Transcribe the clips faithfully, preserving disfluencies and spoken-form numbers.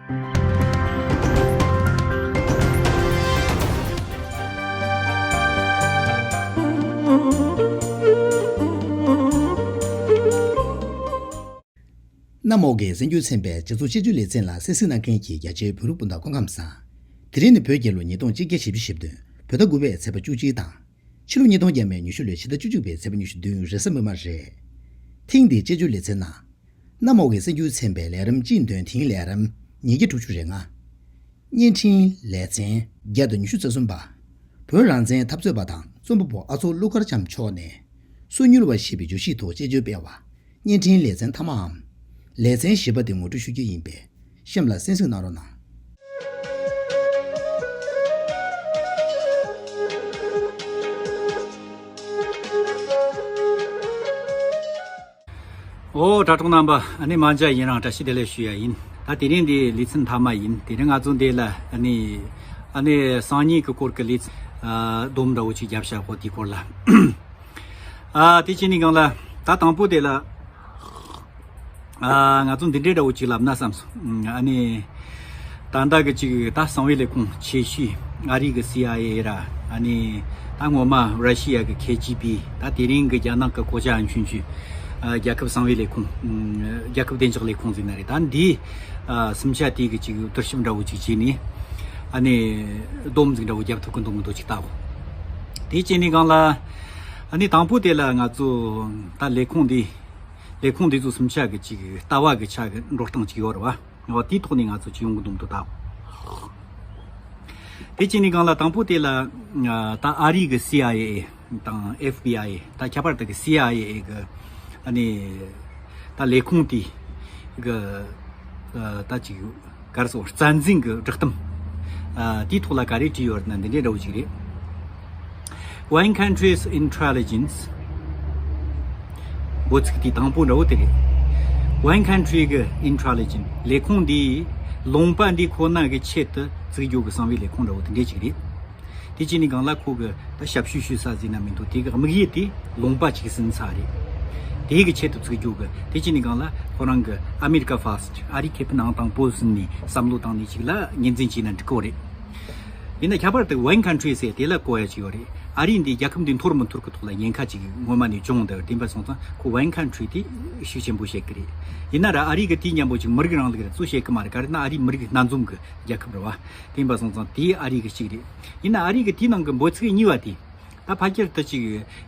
གནམ་འོག་གི་གསར་འགྱུར་ཚན་པའི་སྤྱི་ཚོགས་དཔྱད་བརྗོད་ལེ་ཚན་ལ་གསན་གཟིགས་གནང་མཁན་གྱི་རྒྱ་ཆེའི་བོད་རིགས་སྤུན་ཟླ་སྐུ་ཁམས་བཟང་། དེ་རིང་ནི་བོད་རྒྱལ་ལོ་ཉིས་སྟོང་གཅིག་བརྒྱ་བཞི་བཅུ་ཞེ་བདུན། བོད་ཟླ་དགུ་པའི་ཚེས་པ་བཅུ་གཅིག་དང་། ཕྱི་ལོ་ཉིས་སྟོང་ཉི་ཤུ་ལོའི་ཕྱི་ཟླ་བཅུ་གཅིག་པའི་ཚེས་པ་ཉི་ཤུ་བདུན་རེས་གཟའ་མིག་དམར་རེད། ཐེངས་འདིའི་དཔྱད་བརྗོད་ལེ་ཚན་ནང་། གནམ་འོག་གི་གསར་འགྱུར་ཚན་པའི་ལས་རིམ་གཅིག་འདོན་ཐེངས་ལས་རིམ་ཉིས་བརྒྱ་དྲུག་ཅུ་རེ་ལྔ། བརྙན་འཕྲིན་ལེ་ཚན་བརྒྱ་དང་ཉི་ཤུ་རྩ་གསུམ་པ། བོད་རང་བཙན་འཐབ་རྩོད་པ་དང་རྩོམ་པ་པོ་ཨ་ཚོགས་ཀླུ་མཁར་བྱམས་མཆོག་ནས། སོ་མྱུལ་བ་ཞེས་པའི་བརྗོད་གཞིའི་ཐོག་དཔྱད་བརྗོད་སྤེལ་བ། བརྙན་འཕྲིན་ལེ་ཚན་མཐའ་མའམ། ལེ་ཚན་བཞི་པ་དེ་ངོ་སྤྲོད་ཞུ་རྒྱུ་ཡིན་པས། གཤམ་ལ་གསན་གཟིགས་གནང་རོགས་གནང་། ཨོ། དྲ་གྲོགས་རྣམ་པ། ཨ་ནི་མ་མཇལ་ཡུན་རིང་། བཀྲ་ཤིས་བདེ་ལེགས་ཞུ་ཡ་ཡིན། ད་དེ་རིང་འདི་ལེ་ཚན་མཐའ་མ་ཡིན། དེ་རིང་ང་ཚོ་འདི་ལ་ཨ་ནི་ཨ་ནི་སང་ཉིན་གྱི་སྐོར་གྱི་ལེ་ཚན་ཨ་སྡོམ་འདྲ་བོ་ཅིག་རྒྱབ་བྱ་གོ། དེའི་སྐོར་ལ། ཨ་དེ་བྱས་ནས་སྒང་ལ་ད་དང་པོ་དེ་ལ། ཨ་ང་ཚོ་འདི་འདྲའི་འདྲ་བོ་ཅིག་ལབ་ན་བསམ་སོང་། ཨ་ནི་ད་ལྟ་གི་ཅིག་ད་གསང་བའི་ལས་ཁུངས་ཆེ་ཤོས་ཨ་རི་གི་སི་ཨའི་ཨེ་ར། ཨ་ནི་ད་སྔོན་མ་ར་ཤི་ཡ་གི་ཁེ་ཇི་བི། ད་དེ་རིང་གི་རྒྱ་ནག་གི་གོ་ཅ་ཨན་ཆུན་ཆུ། ཨ་རྒྱལ་ཁབ་གསང་བའི་ལས་ཁུངས། ཨ་རྒྱལ་ཁབ་བདེ་འཇགས་ལས་ཁུངས་ཟེར་ན་རེད། ད་འདི་ཨ་སུམ་ཆ་དེ་གི་ཅིག་བསྡུར་ཞིབ་འདྲ་བོ་ཅིག་བྱས་ནས། ཨ་ནི་སྡོམ་ཟིག་འདྲ་བོ་རྒྱབ་ཐུབ་གི་འདུག་མི་འདུག་ཅིག་ལྟ་གོ། དེ་བྱས་ནས་སྒང་ལ་ཨ་ནི་དང་པོ་དེ་ལ་ང་ཚོ་ད་ལས་ཁུངས་འདི། ལས་ཁུངས་འདི་ཚོ་སུམ་ཆ་གི་ཅིག་ལྟ་བ་གི་ཆ་གི་འགྲོ་སྟངས་ཅིག་ཡོད་རེད་བ། འོ་དེའི་ཐོག་ནས་ང་ཚོ་ཅིག་ཡོང་གི་འདུག་མི་འདུག་ལྟ་གོ། དེ་བྱས་ནས་སྒང་ལ་དང་པོ་དེ་ལ་ད་ཨ་རི་གི་སི་ཨའི་ཨེ་དང་ཨེཕ་བི་ཨའི། ད་ཁྱད་པར་དུ་གི་སི་ཨའི་ཨེ་གི་ཨ་ནི་ད་ལས་ཁུངས་དེ་གི་ད་ཅིག་ག་རེ་ཟེར། རྩ་འཛིན་གྱི་བསྒྲགས་གཏམ། ཨ་དེའི་ཐོག་ལ་ག་རེ་བྲིས་ཡོད་ན་འདི་འདྲའི་འདྲ་བོ་ཅིག་རེད། One country's intelligence། འབོད་ཚིག་དེ་དང་པོ་འདྲ་བོ་དེ་རེད། One country་གི་intelligence། ལས་ཁུངས་འདི་ལུང་པ་འདི་ཁོ་ན་གི་ཆེད་དུ་བཙུགས་རྒྱུ་གི་གསང་བའི་ལས་ཁུངས་འདྲ་བོ་དེ་འདྲའི་ཅིག་རེད། དེ་བྱས་ནས་སྒང་ལ་ཁོ་གི་ད་ཞབས་ཞུ་ཞུ་ས་ཟེར་ན་མི་འདུག་དེ་གི་དམིགས་ཡུལ་དེ་ལུང་པ་ཅིག་ཟིན་ས་རེད། དེ་གི་ཆེད་དུ་བཙུགས་རྒྱུ་གི། དེ་བྱས་ནས་སྒང་ལ་ཁོ་རང་གི་America First། ཨ་རི་ཁེ་ཕན་ཨང་དང་པོ་ཟིན་ནས་བསམ་བློ་བཏང་ནས་ཅིག་ལ་ངོས་འཛིན་བྱས་ན་འགྲིག་གི་རེད། ཡིན་ན་ཁྱད་པར་དུ་One country་ཟེར་དེ་ལ་གོ་ཡ་ཅིག་ཡོད་རེད། ཨ་རི་འདི་རྒྱལ་ཁབ་འདི་འཐོར་མི་འཐོར་གི་ཐོག་ལ་ཉེན་ཁ་ཅིག་སྔོན་མ་ནས་བྱུང་འདུག་དེ་འབའ་སོང་ཙང་ཁོ་One country་དེ་ཤུགས་ཆེན་པོ་བཤད་གི་རེད། ཡིན་ན་ར་ཨ་རི་གི་དེའི་མཉམ་པོ་ཅིག་མི་རིགས་རིང་ལུགས་རེད་གཙོ་བཤད་གི་མ་རེད། ག་རེ་ན་ཨ་རི་མི་རིགས་སྣ་འཛོམས་གི་རྒྱལ་ཁབ་རེད་བ། དེ་འབའ་སོང་ཙང་དེ་ཨ་རི་གི་གཅིག་རེད། ཡིན་ན་ཨ་རི་གི་དེའི་ནང་གི་འབོད་ཚིག་གཉིས་པ་དེ། ད་ཕལ་ཆེར་དུ་ཅིག་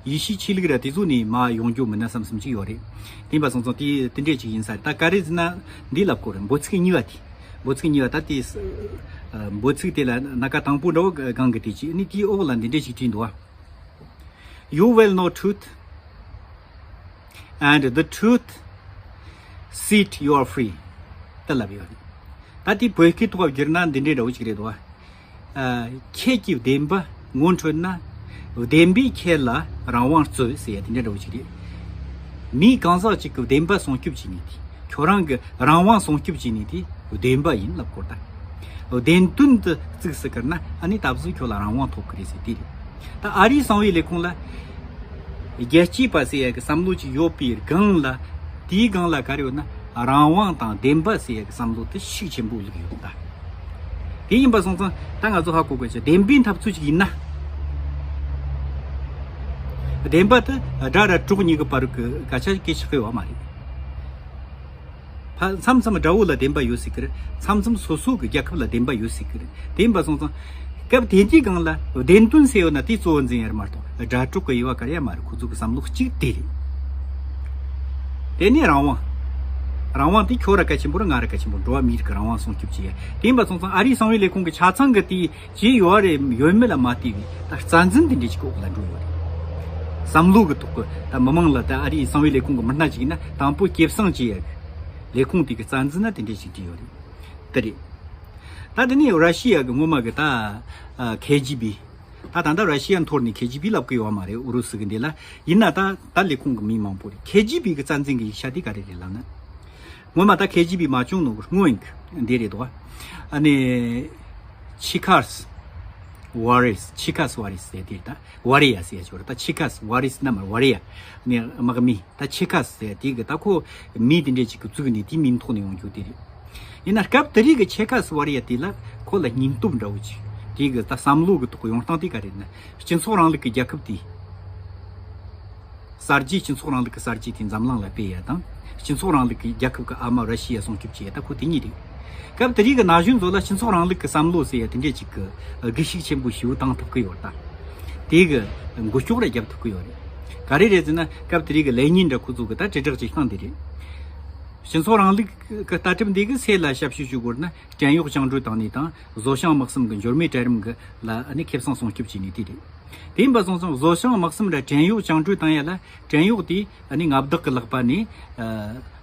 ཡེ་ཤུའི་ཆོས་ལུགས་ར་དེ་ཚོ་ནས་མར་ཡོང་རྒྱུ་མིན་ན་བསམ་བསམ་ཅིག་ཡོད་རེད། དེ་འབའ་སོང་ཙང་དེ་དེ་འདྲས་ཅིག་ཡིན་ས་རེད། ད་ག་རེ་ཟེར་ན་འདི་ལབ་དགོས་རེད། འབོད་ཚིག་གཉིས་པ་དེ། འབོད་ཚིག་གཉིས་པ་ད་དེ། ཨ་འབོད་ཚིག་དེ་ལ་སྣ་ཁ་དང་པོ་འདྲ་བོ་གང་གི་དེ་ཅིག་ནི་དེའི་འོག་ལ་འདི་འདྲས་ཅིག་བྲིས་འདུག་ཨ། You will know truth, and the truth set you free། ད་ལབ་ཡོད་རེད། ད་དེ་བོད་སྐད་ཐོག་བསྒྱུར་ན་འདི་འདྲའི་འདྲ་བོ་ཅིག་རེད་འདུག་ཨ། ཨ་ཁྱེད་ཀྱི་བདེན་པ་ངོ་འཕྲོད་ན། བདེན་པས་ཁྱེད་ལ་རང་དབང་སྩོལ་ཟེར་ཡ་དེ་འདྲའི་འདྲ་བོ་ཅིག་རེད། མི་གང་ཟག་ཅིག་གི་བདེན་པ་སྲུང་སྐྱོབ་བྱེད་ནི་དེ། ཁྱོད་རང་གི་རང་དབང་སྲུང་སྐྱོབ་བྱེད་ནི་དེ་བདེན་པ་ཡིན་ལབ་དགོས་ད། བདེན་དོན་དུ་བཙུགས་སུ་བཀར་ན་ཨ་ནི་ད་གཟོད་ཁྱོད་ལ་རང་དབང་ཐོབ་ཀྱི་རེད་ཟེར་དེ་རེད། ད་ཨ་རིའི་གསང་བའི་ལས་ཁུངས་ལ་རྒྱལ་གཅེས་པ་ཟེར་ཡ་གི་བསམ་བློ་ཅིག་ཡོད་པའི་སྒང་ལ། དེའི་སྒང་ལ་ག་རེ་ཡོད་ན་རང་དབང་དང་བདེན་པ་ཟེར་ཡ་གི་བསམ་བློ་དེ་ཤུགས་ཆེན་པོ་བླུགས་ཡོད་ད། དེ་ཡིན་པ་སོང་ཙང་ད་ང་ཚོ་ཧ་གོ་དགོས་ཀྱི། བདེན་པའི་འཐབ་རྩོད་ཅིག་ཡིན་ན། བདེན་པ་དེ་དགྲ་ར་གྲོགས་གཉིས་ཀྱི་བར་གྱི་སྐད་ཆ་སྐད་ཆགས་ཡོད་བ་མ་རེད། ཕ་མཚམས་མཚམས་དགྲ་བོ་ལ་བདེན་པ་ཡོད་སྲིད་ཀྱི་རེད། མཚམས་མཚམས་སོ་སོ་གི་རྒྱལ་ཁབ་ལ་བདེན་པ་ཡོད་སྲིད་ཀྱི་རེད། དེ་ཡིན་པ་སོང་ཙང་སྐབས་དེ་དུས་སྒང་ལ་བདེན་དོན་ཟེར་ཡོད་ན་དེ་གཙོ་བོ་འཛིན་ཡ་རེད་མ་གཏོགས་དགྲ་གྲོགས་ཀྱི་དབྱེ་བ་ག་རེ་ཡ་མ་རེད། ཁོ་ཚོ་གི་བསམ་བློ་གཅིག་དེ་རེད། དེ་ནས་རང་དབང་། རང་དབང་དེ་ཁྱོད་ར་གལ་ཆེན་པོ་རེད། ང་ར་གལ་ཆེན་པོ། འགྲོ་བ་མིའི་རིགས་ཀྱི་རང་དབང་སྲུང་སྐྱོབ་བྱེད་ཡ། དེ་ཡིན་པ་སོང་ཙང་ཨ་རིའི་གསང་བའི་ལས་ཁུངས་ཀྱི་ཆ་ཚང་གི་དེའི་ཅི་ཡོད་རེད་ཡོད་མེད་ལ་མ་ལྟོས་པའི་ད་རྩ་འཛིན་དེ་འདྲ་ཞིག་གི་འོག་ལ་འགྲོ་ཡོད་རེད། བསམ་བློ་གི་ཐོག་གི་ད་མི་མང་ལ་ད་ཨ་རིའི་གསང་བའི་ལས་ཁུངས་ཀྱི་མི་སྣ་ཞིག་ཡིན་ན་དང་པོ་སྐྱེད་སྲིང་བྱེད་ཡ་གི་ལས་ཁུངས་དེ་གི་རྩ་འཛིན་ན་དེ་འདྲ་ཞིག་བྲིས་ཡོད་རེད། དེ་རེད། ད་དེ་ནས་ར་ཤི་ཡ་གི་སྔོན་མ་གི་ད་ཨ་ཁེ་ཇི་བི། ད་ད་ལྟ་ར་ཤི་ཡ་འཐོར་ནས་ཁེ་ཇི་བི་ལབ་གི་ཡོད་མ་རེད། ཨུ་རུ་སུ་གི་འདི་ལ། ཡིན་ན་ད་ད་ལས་ཁུངས་གི་མི་མང་པོ་རེད། ཁེ་ཇི་བི་གི་རྩ་འཛིན་གི་ཡིག་ཆ་དེ་ག་རེ་རེད་ལབ་ན། སྔོན་མ་ད་ཁེ་ཇི་བི་མ་བྱུང་ནོ་སྔོན་གི་འདི་རེད་དོ། ཨ་ནི་ཆི་ཁཱས་ཝ་རིས། ཆི་ཁཱས་ཝ་རིས་ཟེར་དེ་ད་ཝ་རི་ཡ་ཟེར་ཡ་ཅིག་ཡོད་རེད། ད་ཆི་ཁཱས་ཝ་རིས་ན་མ་ཝ་རི་ཡ། ཨ་ནི་དམག་མི་ད་ཆི་ཁཱས་ཟེར་དེ་གི་ད་ཁོ་མི་དེ་འདྲས་ཅིག་གི་བཙུགས་ནས་དེའི་མིང་ཐོག་ནས་ཡོང་རྒྱུ་དེ་རེད། ཡིན་ན་སྐབས་དེ་རིགས་ཀྱི་ཆེ་ཁ་སུ་བར་ཡ་དེ་ལ་ཁོ་ལ་སྙིང་སྟོབས་འདྲ་བོ་ཅིག་དེ་གི་ད་བསམ་བློ་གི་ཐོག་གི་ཡོང་སྟངས་དེ་ག་རེ་ན། སྤྱི་ཚོགས་རིང་ལུགས་ཀྱི་རྒྱལ་ཁབ་དེ། གསར་བརྗེའི་སྤྱི་ཚོགས་རིང་ལུགས་ཀྱི་གསར་བརྗེ་དེ་འཛམ་གླིང་ལ་སྤེལ་ཡ་དང་། སྤྱི་ཚོགས་རིང་ལུགས་ཀྱི་རྒྱལ་ཁབ་ཀྱི་ཨ་མ་ར་ཤི་ཡ་སྲུང་སྐྱོབ་བྱེད་ཡ་ད་ཁོ་དེ་གཉིས་རེད། སྐབས་དེ་རིགས་ཀྱི་ན་གཞོན་ཚོ་ལ་སྤྱི་ཚོགས་རིང་ལུགས་ཀྱི་བསམ་བློ་ཟེར་ཡ་དེ་འདྲས་ཅིག་གི་སྒུལ་ཤུགས་ཆེན་པོ་ཞེ་པོ་བཏང་ཐུབ་ཀྱི་ཡོད་ད། དེ་གི་འགུལ་སྐྱོད་ར་རྒྱབ་ཐུབ་ཀྱི་ཡོད་རེད། ག་རེ་རེད་ཟེར་ན་སྐབས་དེ་རིགས་ཀྱི་ལེ་ཉིན་འདྲ་ཁོ་ཚོ་གི་ད་དྲིལ་བསྒྲགས་བྱེད་སྟངས་དེ་རེད། སྤྱི་ཚོགས་རིང་ལུགས་ཀྱི་ལྟ་གྲུབ་འདི་གི་སེ་ལ་ཞབས་ཞུ་ཞུ་དགོས་ན་བྲན་གཡོག་བཅིངས་འགྲོལ་བཏང་ནས་དང་བཟོ་ཞིང་དམག་གསུམ་གྱི་འབྱོར་མེད་གྲལ་རིམ་གྱི་ལ་ཨ་ནི་ཁེ་བཟང་སྲུང་སྐྱོབ་བྱས་ནས་དེ་རེད། དེ་ཡིན་པ་སོང་ཙང་བཟོ་ཞིང་དམག་གསུམ་ར་བྲན་གཡོག་བཅིངས་འགྲོལ་བཏང་ཡ་ལ་བྲན་གཡོག་དེ་ཨ་ནི་མངའ་བདག་གི་ལག་པ་ནས་ཨ་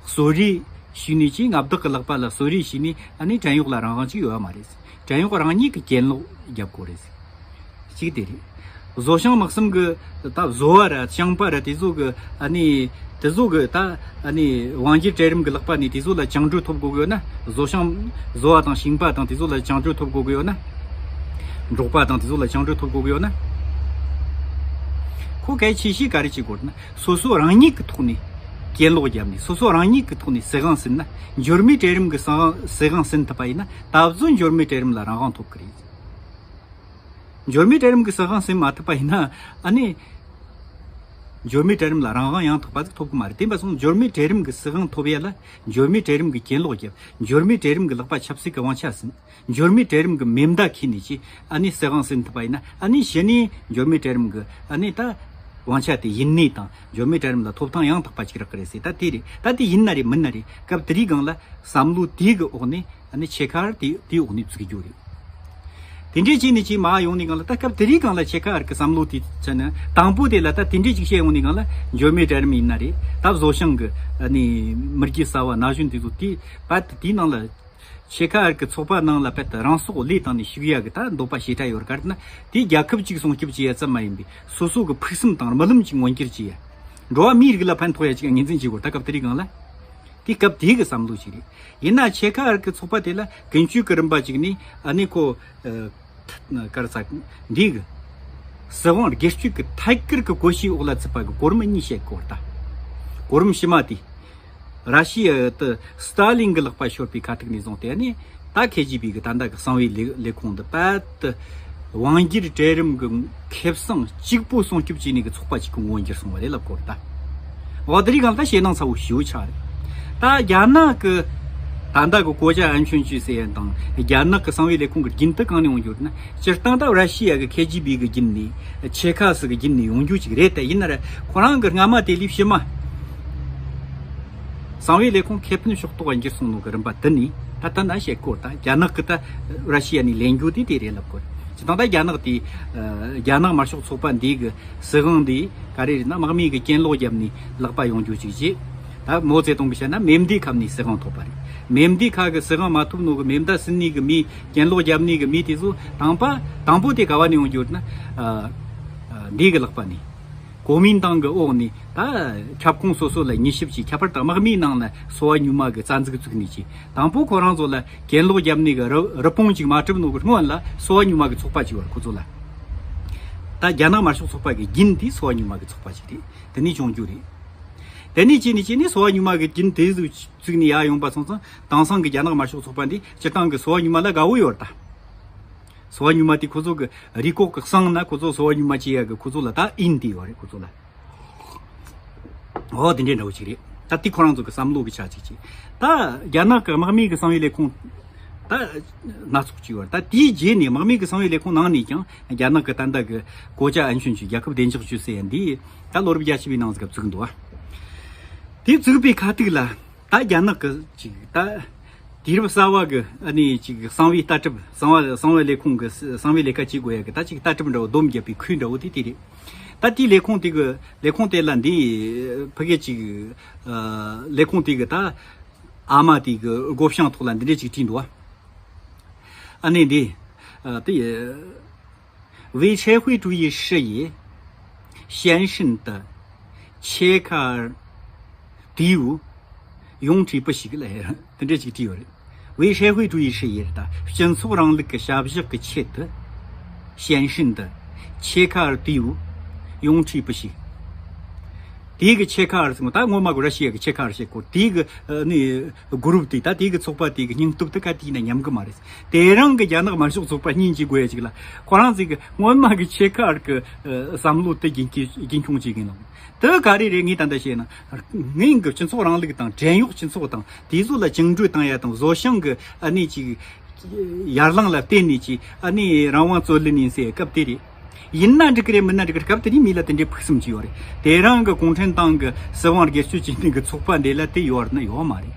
གསོད་རེས་ཞུས་ནས་ཀྱིས་མངའ་བདག་གི་ལག་པ་ལ་གསོད་རེས་ཞུས་ནས་ཨ་ནི་བྲན་གཡོག་ལ་རང་དབང་ཅིག་ཡོད་པ་མ་རེད། བྲན་གཡོག་རང་ཉིད་ཀྱི་གྱེན་ལོག་རྒྱབ་དགོས་རེད། གཅིག་དེ་རེད། བཟོ་ཞིང་དམག་གསུམ་གྱི་ད་བཟོ་བ་ར་ཞིང་པ་ར་དེ་ཚོ་གི་ཨ་ནི་དེ་ཚོ་གི་ད་ཨ་ནི་དབང་སྒྱུར་གྲལ་རིམ་གྱི་ལག་པ་ནས་དེ་ཚོ་ལ་བཅིངས་འགྲོལ་ཐོབ་དགོས་གི་ཡོད་ན། བཟོ་ཞིང་བཟོ་བ་དང་ཞིང་པ་དང་དེ་ཚོ་ལ་བཅིངས་འགྲོལ་ཐོབ་དགོས་གི་ཡོད་ན། འབྲོག་པ་དང་དེ་ཚོ་ལ་བཅིངས་འགྲོལ་ཐོབ་དགོས་གི་ཡོད་ན། ཁོ་གལ་ཆེ་ཤོས་ག་རེ་བྱེད་དགོས་ན་སོ་སོ་རང་ཉིད་ཀྱི་ཐོག་ནས་གྱེན་ལོག་བརྒྱབ་ནས་སོ་སོ་རང་ཉིད་ཀྱི་ཐོག་ནས་སྲིད་དབང་ཟིན་ན། འབྱོར་མེད་གྲལ་རིམ་གྱི་སྲིད་དབང་སྲིད་དབང་ཟིན་ཐུབ་པ་ཡིན་ན་ད་གཟོད་འབྱོར་མེད་གྲལ་རིམ་ལ་རང་དབང་ཐོབ་ཀྱི་རེད། འབྱོར་མེད་གྲལ་རིམ་གྱི་སྲིད་དབང་ཟིན་མ་ཐུབ་པ་ཡིན་ན་ཨ་ནི། འབྱོར་མེད་གྲལ་རིམ་ལ་རང་དབང་ཡང་དག་པ་ཟིག་ཐོབ་གི་མ་རེད། དེ་འབའ་སོང་འབྱོར་མེད་གྲལ་རིམ་གྱི་སྲིད་དབང་ཐོབ་ཡ་ལ་འབྱོར་མེད་གྲལ་རིམ་གྱི་གྱེན་ལོག་རྒྱབ། འབྱོར་མེད་གྲལ་རིམ་གྱི་ལག་པ་ཆབ་སྲིད་ཀྱི་དབང་ཆ་ཟིན། འབྱོར་མེད་གྲལ་རིམ་གྱི་མེ་མདའ་ཁྱེར་ནས་ཀྱིས་ཨ་ནི་སྲིད་དབང་ཟིན་ཐུབ་པ་ཡིན་ན་ཨ་ནི་གཞི་ནས་འབྱོར་མེད་གྲལ་རིམ་གྱི་ཨ་ནི་ད་དབང་ཆ་དེ་ཡིན་ནས་དང་འབྱོར་མེད་གྲལ་རིམ་ལ་ཐོབ་ཐང་ཡང་དག་པ་ཅིག་རག་གི་རེད་ཟེར། ད་དེ་རེད། ད་དེ་ཡིན་ན་རེད་མིན་ན་རེད། སྐབས་དེ་རིགས་སྒང་ལ་བསམ་བློ་དེ་གི་འོག་ནས། ཨ་ནི་ཆེ་ཁར་དེ་དེའི་འོག་ནས་བཙུགས་རྒྱུ་རེད། དེ་འདྲས་བྱས་ནས་ཅིག་མ་ཡོང་ནས་སྒང་ལ་ད་སྐབས་དེ་རིང་སྒང་ལ་ཆེ་ཁར་གི་བསམ་བློ་དེ་ཆ་ནས་དང་པོ་དེ་ལ་ད་དེ་འདྲས་ཅིག་བཤད་ཡོང་ནས་སྒང་ལ་འབྱོར་མེད་གྲལ་རིམ་ཡིན་ན་རེད། ད་བཟོ་ཞིང་གི་ཨ་ནི་མི་རྒྱུ་གསར་བ་ན་གཞོན་དེ་ཚོ་དེ་བར་དུ་དེའི་ནང་ལ་ཆེ་ཁར་གི་ཚོགས་པ་ནང་ལ་བལ་དུ་རང་སྲོག་བློས་བཏང་ནས་ཞུགས་ཡ་གི་ད་འདོད་པ་ཞེ་དྲག་ཡོད་གར་ན་དེ་རྒྱལ་ཁབ་ཅིག་སྲུང་སྐྱོབ་བྱེད་ཡ་ཙམ་མ་ཡིན་པའི་སོ་སོ་གི་ཕུགས་བསམ་དང་རྨི་ལམ་ཅིག་མངོན་འགྱུར་བྱེད་ཡ། འགྲོ་བ་མིའི་རིགས་ལ་ཕན་ཐོགས་ཡ་ཅིག་ངོས་འཛིན་བྱེད་དགོས། ད་སྐབས་དེ་རིང་སྒང་ལ། དེ་སྐབས་དེའི་གི་བསམ་བློ་ཞིག་རེད། ཡིན་ན་ཆེ་ཁ་ཨར་གི་ཚོགས་པ་དེ་ལ་ཀུན་སྤྱོད་ཀྱི་རིམ་པ་ཅིག་ནི་ཨ་ནི་ཁོ། ཨ། གར་ས་འདི་གི། སྲིད་དབང་སྒེར་གཅོད་ཀྱི་ཐད་ཀར་གྱི་གོ་ཤེས་འོག་ལ་ཚུད་པ་གི་གོ་རིམ་གཉིས་བཤད་དགོས་ད། གོ་རིམ་ཕྱི་མ་དེ། ར་ཤི་ཡ་དུ་སྟ་ལིན་གྱི་ལག་པ་ཤོར་པའི་ཁ་ཐུག་ནས་བཟུང་སྟེ་ནི། ད་ཁེ་ཇི་བི་གི་ད་ལྟ་གི་གསང་བའི་ལས་ལས་ཁུངས་འདི་པད་དུ་དབང་སྒྱུར་གྲལ་རིམ་གྱི་ཁེ་བཟང་གཅིག་པུ་སྲུང་སྐྱོབ་བྱས་ནས་གི་ཚོགས་པ་གཅིག་གི་མངོན་འགྱུར་སོང་བ་རེད་ལབ་དགོས་རེད་ད། འོ་དེ་རིང་སྒང་ད་ཞེད་སྣང་ཚ་བོ་ཞེ་པོ་ཆགས་རེད། ད་རྒྱ་ནག་གི་ད་ལྟ་གི་གོ་ཅ་ཨན་ཆོན་ཅུས་ཟེར་ཡ་དང་རྒྱ་ནག་གི་གསང་བའི་ལས་ཁུངས་ཀྱི་རྒྱུན་དུ་གང་ནས་འོང་རྒྱུ་རེད་ན་སྤྱིར་བཏང་ད་ར་ཤི་ཡ་གི་ཁེ་ཇི་བི་གི་རྒྱུན་ནས་ཆེ་ཁ་སི་གི་རྒྱུན་ནས་ཡོང་རྒྱུ་ཅིག་རེད། ད་ཡིན་ན་ར་ཁོ་རང་གི་སྔ་མ་དེ་ལས་ཕྱི་མ། གསང་བའི་ལས་ཁུངས་ཁེ་ཕན་ཕྱོགས་གཏོགས་འགྱུར་སོང་ནོ་གི་རིམ་པ་དེ་ནི་ད་ལྟ་ན་བཤད་སྐོར་དང་རྒྱ་ནག་གི་ད་ར་ཤི་ཡ་ནས་ལེན་རྒྱུ་དེ་དེ་རེད་ལབ་དགོས། སྤྱིར་བཏང་ད་རྒྱ་ནག་དེ་རྒྱ་ནག་དམར་ཤོག་ཚོགས་པ་འདི་གི་སྲིད་དབང་འདི་ག་རེ་རེད་ན་དམག་མི་གི་གྱེན་ལོག་བརྒྱབ་ནས་ལག་པ་ཡོང་རྒྱུ་ཅིག་བྱས། ད་མའོ་ཙེ་ཏུང་གི་བཤད་ན་མེ་མདའི་ཁ་ནས་སྲིད་དབང་ཐོབ་པ་རེད། མེ་མདའི་ཁ་གི་སྲིད་དབང་མ་ཐོབ་ནོ་གི་མེ་མདའ་ཟིན་ནི་གི་མི་གྱེན་ལོག་བརྒྱབ་ནི་གི་མི་དེ་ཚོ་དང་པ་དང་པོ་དེ་ག་བ་ནས་ཡོང་རྒྱུ་རེད་ན་འདི་གི་ལག་པ་ནས། གོ་མིན་ཏང་གི་འོག་ནས་ད་ཁྱབ་ཁོངས་སོ་སོ་ལ་མྱུལ་ཞིབ་བྱས། ཁྱད་པར་དུ་དམག་མིའི་ནང་ལ་སོ་བ་ཉུལ་མ་གི་རྩ་འཛུགས་བཙུགས་ནས་ཀྱི་དང་པོ་ཁོ་རང་ཚོ་ལ་གྱེན་ལོག་བརྒྱབ་ནས་གི་རི་རི་བོང་ཅིག་མ་གྲུབ་ནོ་གི་སྔོན་ལ་སོ་བ་ཉུལ་མ་གི་ཚོགས་པ་ཅིག་ཡོད་རེད་ཁོ་ཚོ་ལ། ད་རྒྱ་ནག་དམར་ཤོག་ཚོགས་པ་གི་རྒྱུན་དེ་སོ་བ་ཉུལ་མ་གི་ཚོགས་པ་ཅིག་རེད། དེ་ནས་བྱུང་རྒྱུ་རེད། དེ་ནས་བྱས་ནས་བྱས་ནས་སོ་བ་ཉུལ་མ་གི་རྒྱུན་དེ་ཟིག་བཙུགས་ནས་ཡར་ཡོང་པ་སོང་ཙང་དེང་སང་གི་རྒྱ་ནག་དམར་ཤོག་ཚོགས་པ་འདི་སྤྱིར་བཏང་གི་སོ་བ་ཉུལ་མ་ལ་དགའ་བོ་ཡོད་རེད་ད། སོ་བ་ཉུལ་མ་དེ་ཁོ་ཚོ་གི་རུས་ཁོག་གི་གསང་ན་ཁོ་ཚོ་སོ་བ་ཉུལ་མ་བྱེད་ཡ་གི་ཁོ་ཚོ་ལ་ད་ཨིན་དེ་ཡོད་རེད་ཁོ་ཚོ་ལ། འོ་དེ་འདྲའི་འདྲ་བོ་ཅིག་རེད། ད་དེ་ཁོ་རང་ཚོ་གི་བསམ་བློ་གི་ཆ་ཅིག་ཅིག་ད་རྒྱ་ནག་གི་དམག་མི་གི་གསང་བའི་ལས་ཁུངས་ད་སྣ་ཚོགས་ཅིག་ཡོད་རེད། ད་དེའི་རྗེས་ནས་དམག་མི་གི་གསང་བའི་ལས་ཁུངས་ནང་ནས་ཀྱང་རྒྱ་ནག་གི་ད་ལྟ་གི་གོ་ཅ་ཨན་ཆོན་ཅུས་རྒྱལ་ཁབ་བདེ་འཇགས་ཅུས་ཟེར་ཡ་འདི་ད་ལོ་རབས་བརྒྱད་ཅུ་པའི་ནང་ཟིག་ག་བཙུགས་འདུག་ཨ། དེ་བཙུགས་པའི་ཁ་ཐུག་ལ། ད་རྒྱ་ནག་གི་ཅིག་ད་དུས་རབས་གསར་བ་གི་ཨ་ནི་ཅིག་གསང་བའི་ལྟ་གྲུབ་གསང་བ་གསང་བའི་ལས་ཁུངས་གི་གསང་བའི་ལས་ཀ་བྱེད་དགོས་ཡ་གི་ད་ཅིག་ལྟ་གྲུབ་འདྲ་བོ་སྡོམ་བརྒྱབ་པའི་ཁུལ་འདྲ་བོ་དེ་དེ་རེད། ད་དེའི་ལས་ཁུངས་དེ་གི་ལས་ཁུངས་དེ་ལ་འདི་ཕ་གི་ཅིག་ལས་ཁུངས་དེ་གི་ད་ཨ་མ་དེ་གི་སྒོ་བྱང་ཐོག་ལ་འདི་འདྲས་ཅིག་བྲིས་འདུག་ཨ། ཨ་ནི་འདི་དེ། 为社会主义事业献身的切卡尔队伍永垂不朽 ལ་དེ་འདྲ་ཅིག་བྲིས་ཡོད་རེད། 为社会主义事业 ད་སྤྱི་ཚོགས་རིང་ལུགས་ཀྱི་བྱ་གཞག་གི་ཆེད་དུ་献身的切卡尔队伍永垂不朽 དེའི་གི་ཆེ་ཁ་ཨར་ཟེར་ད་སྔོན་མ་གི་ར་ཤི་ཡ་གི་ཆེ་ཁ་ཨར་ཞེས་གོ་དེའི་གི་ཨ་ནི་གུ་རུབ་དེ་ད་དེའི་གི་ཚོགས་པ་དེའི་གི་སྙིང་སྟོབས་དེ་ག་དེ་ཡིན་ན་ཉམས་གི་མ་རེད། དེ་རང་གི་རྒྱ་ནག་དམར་ཤོག་ཚོགས་པ་གཉིས་ཀྱི་དགོས་ཡ་ཅིག་ལ་ཁོ་རང་ཚོའི་གི་སྔོན་མ་གི་ཆེ་ཁ་ཨར་གི་ཨ་བསམ་བློ་དེ་རྒྱུན་སྐྱོང་རྒྱུན་འཁྱོངས་བྱེད་གི་ཡིན་ནམ། དེ་ག་རེ་རེད། ངས་ད་ལྟ་བཤད་ན་ངའི་གི་སྤྱི་ཚོགས་རིང་ལུགས་དང་བྲན་གཡོག་སྤྱི་ཚོགས་དང་དེ་ཚོ་ལ་བཅིངས་འགྲོལ་བཏང་ཡ་དང་བཟོ་ཞིང་གི་ཨ་ནི་ཅིག་ཡར་ལངས་ལ་བརྟེན་ནས་ཅིག་ཨ་ནི་རང་དབང་རྩོད་ལེན་ཡིན་ཟེར་སྐབས་དེ་རེད། ཡིན་ན་འགྲིག་གི་རེད། མིན་ན་འགྲིག་གི་རེད། སྐབས་དེ་ནས་མི་ལ་དེ་འདྲའི་ཕུགས་བསམ་ཅིག་ཡོད་རེད། དེ་རང་གི་གུང་ཁྲན་ཏང་གི་སྲིད་དབང་སྒེར་གཅོད་བྱེད་མཁན་གི་ཚོགས་པ་འདི་ལ་དེ་ཡོད་ན་ཡོད་མ་རེད།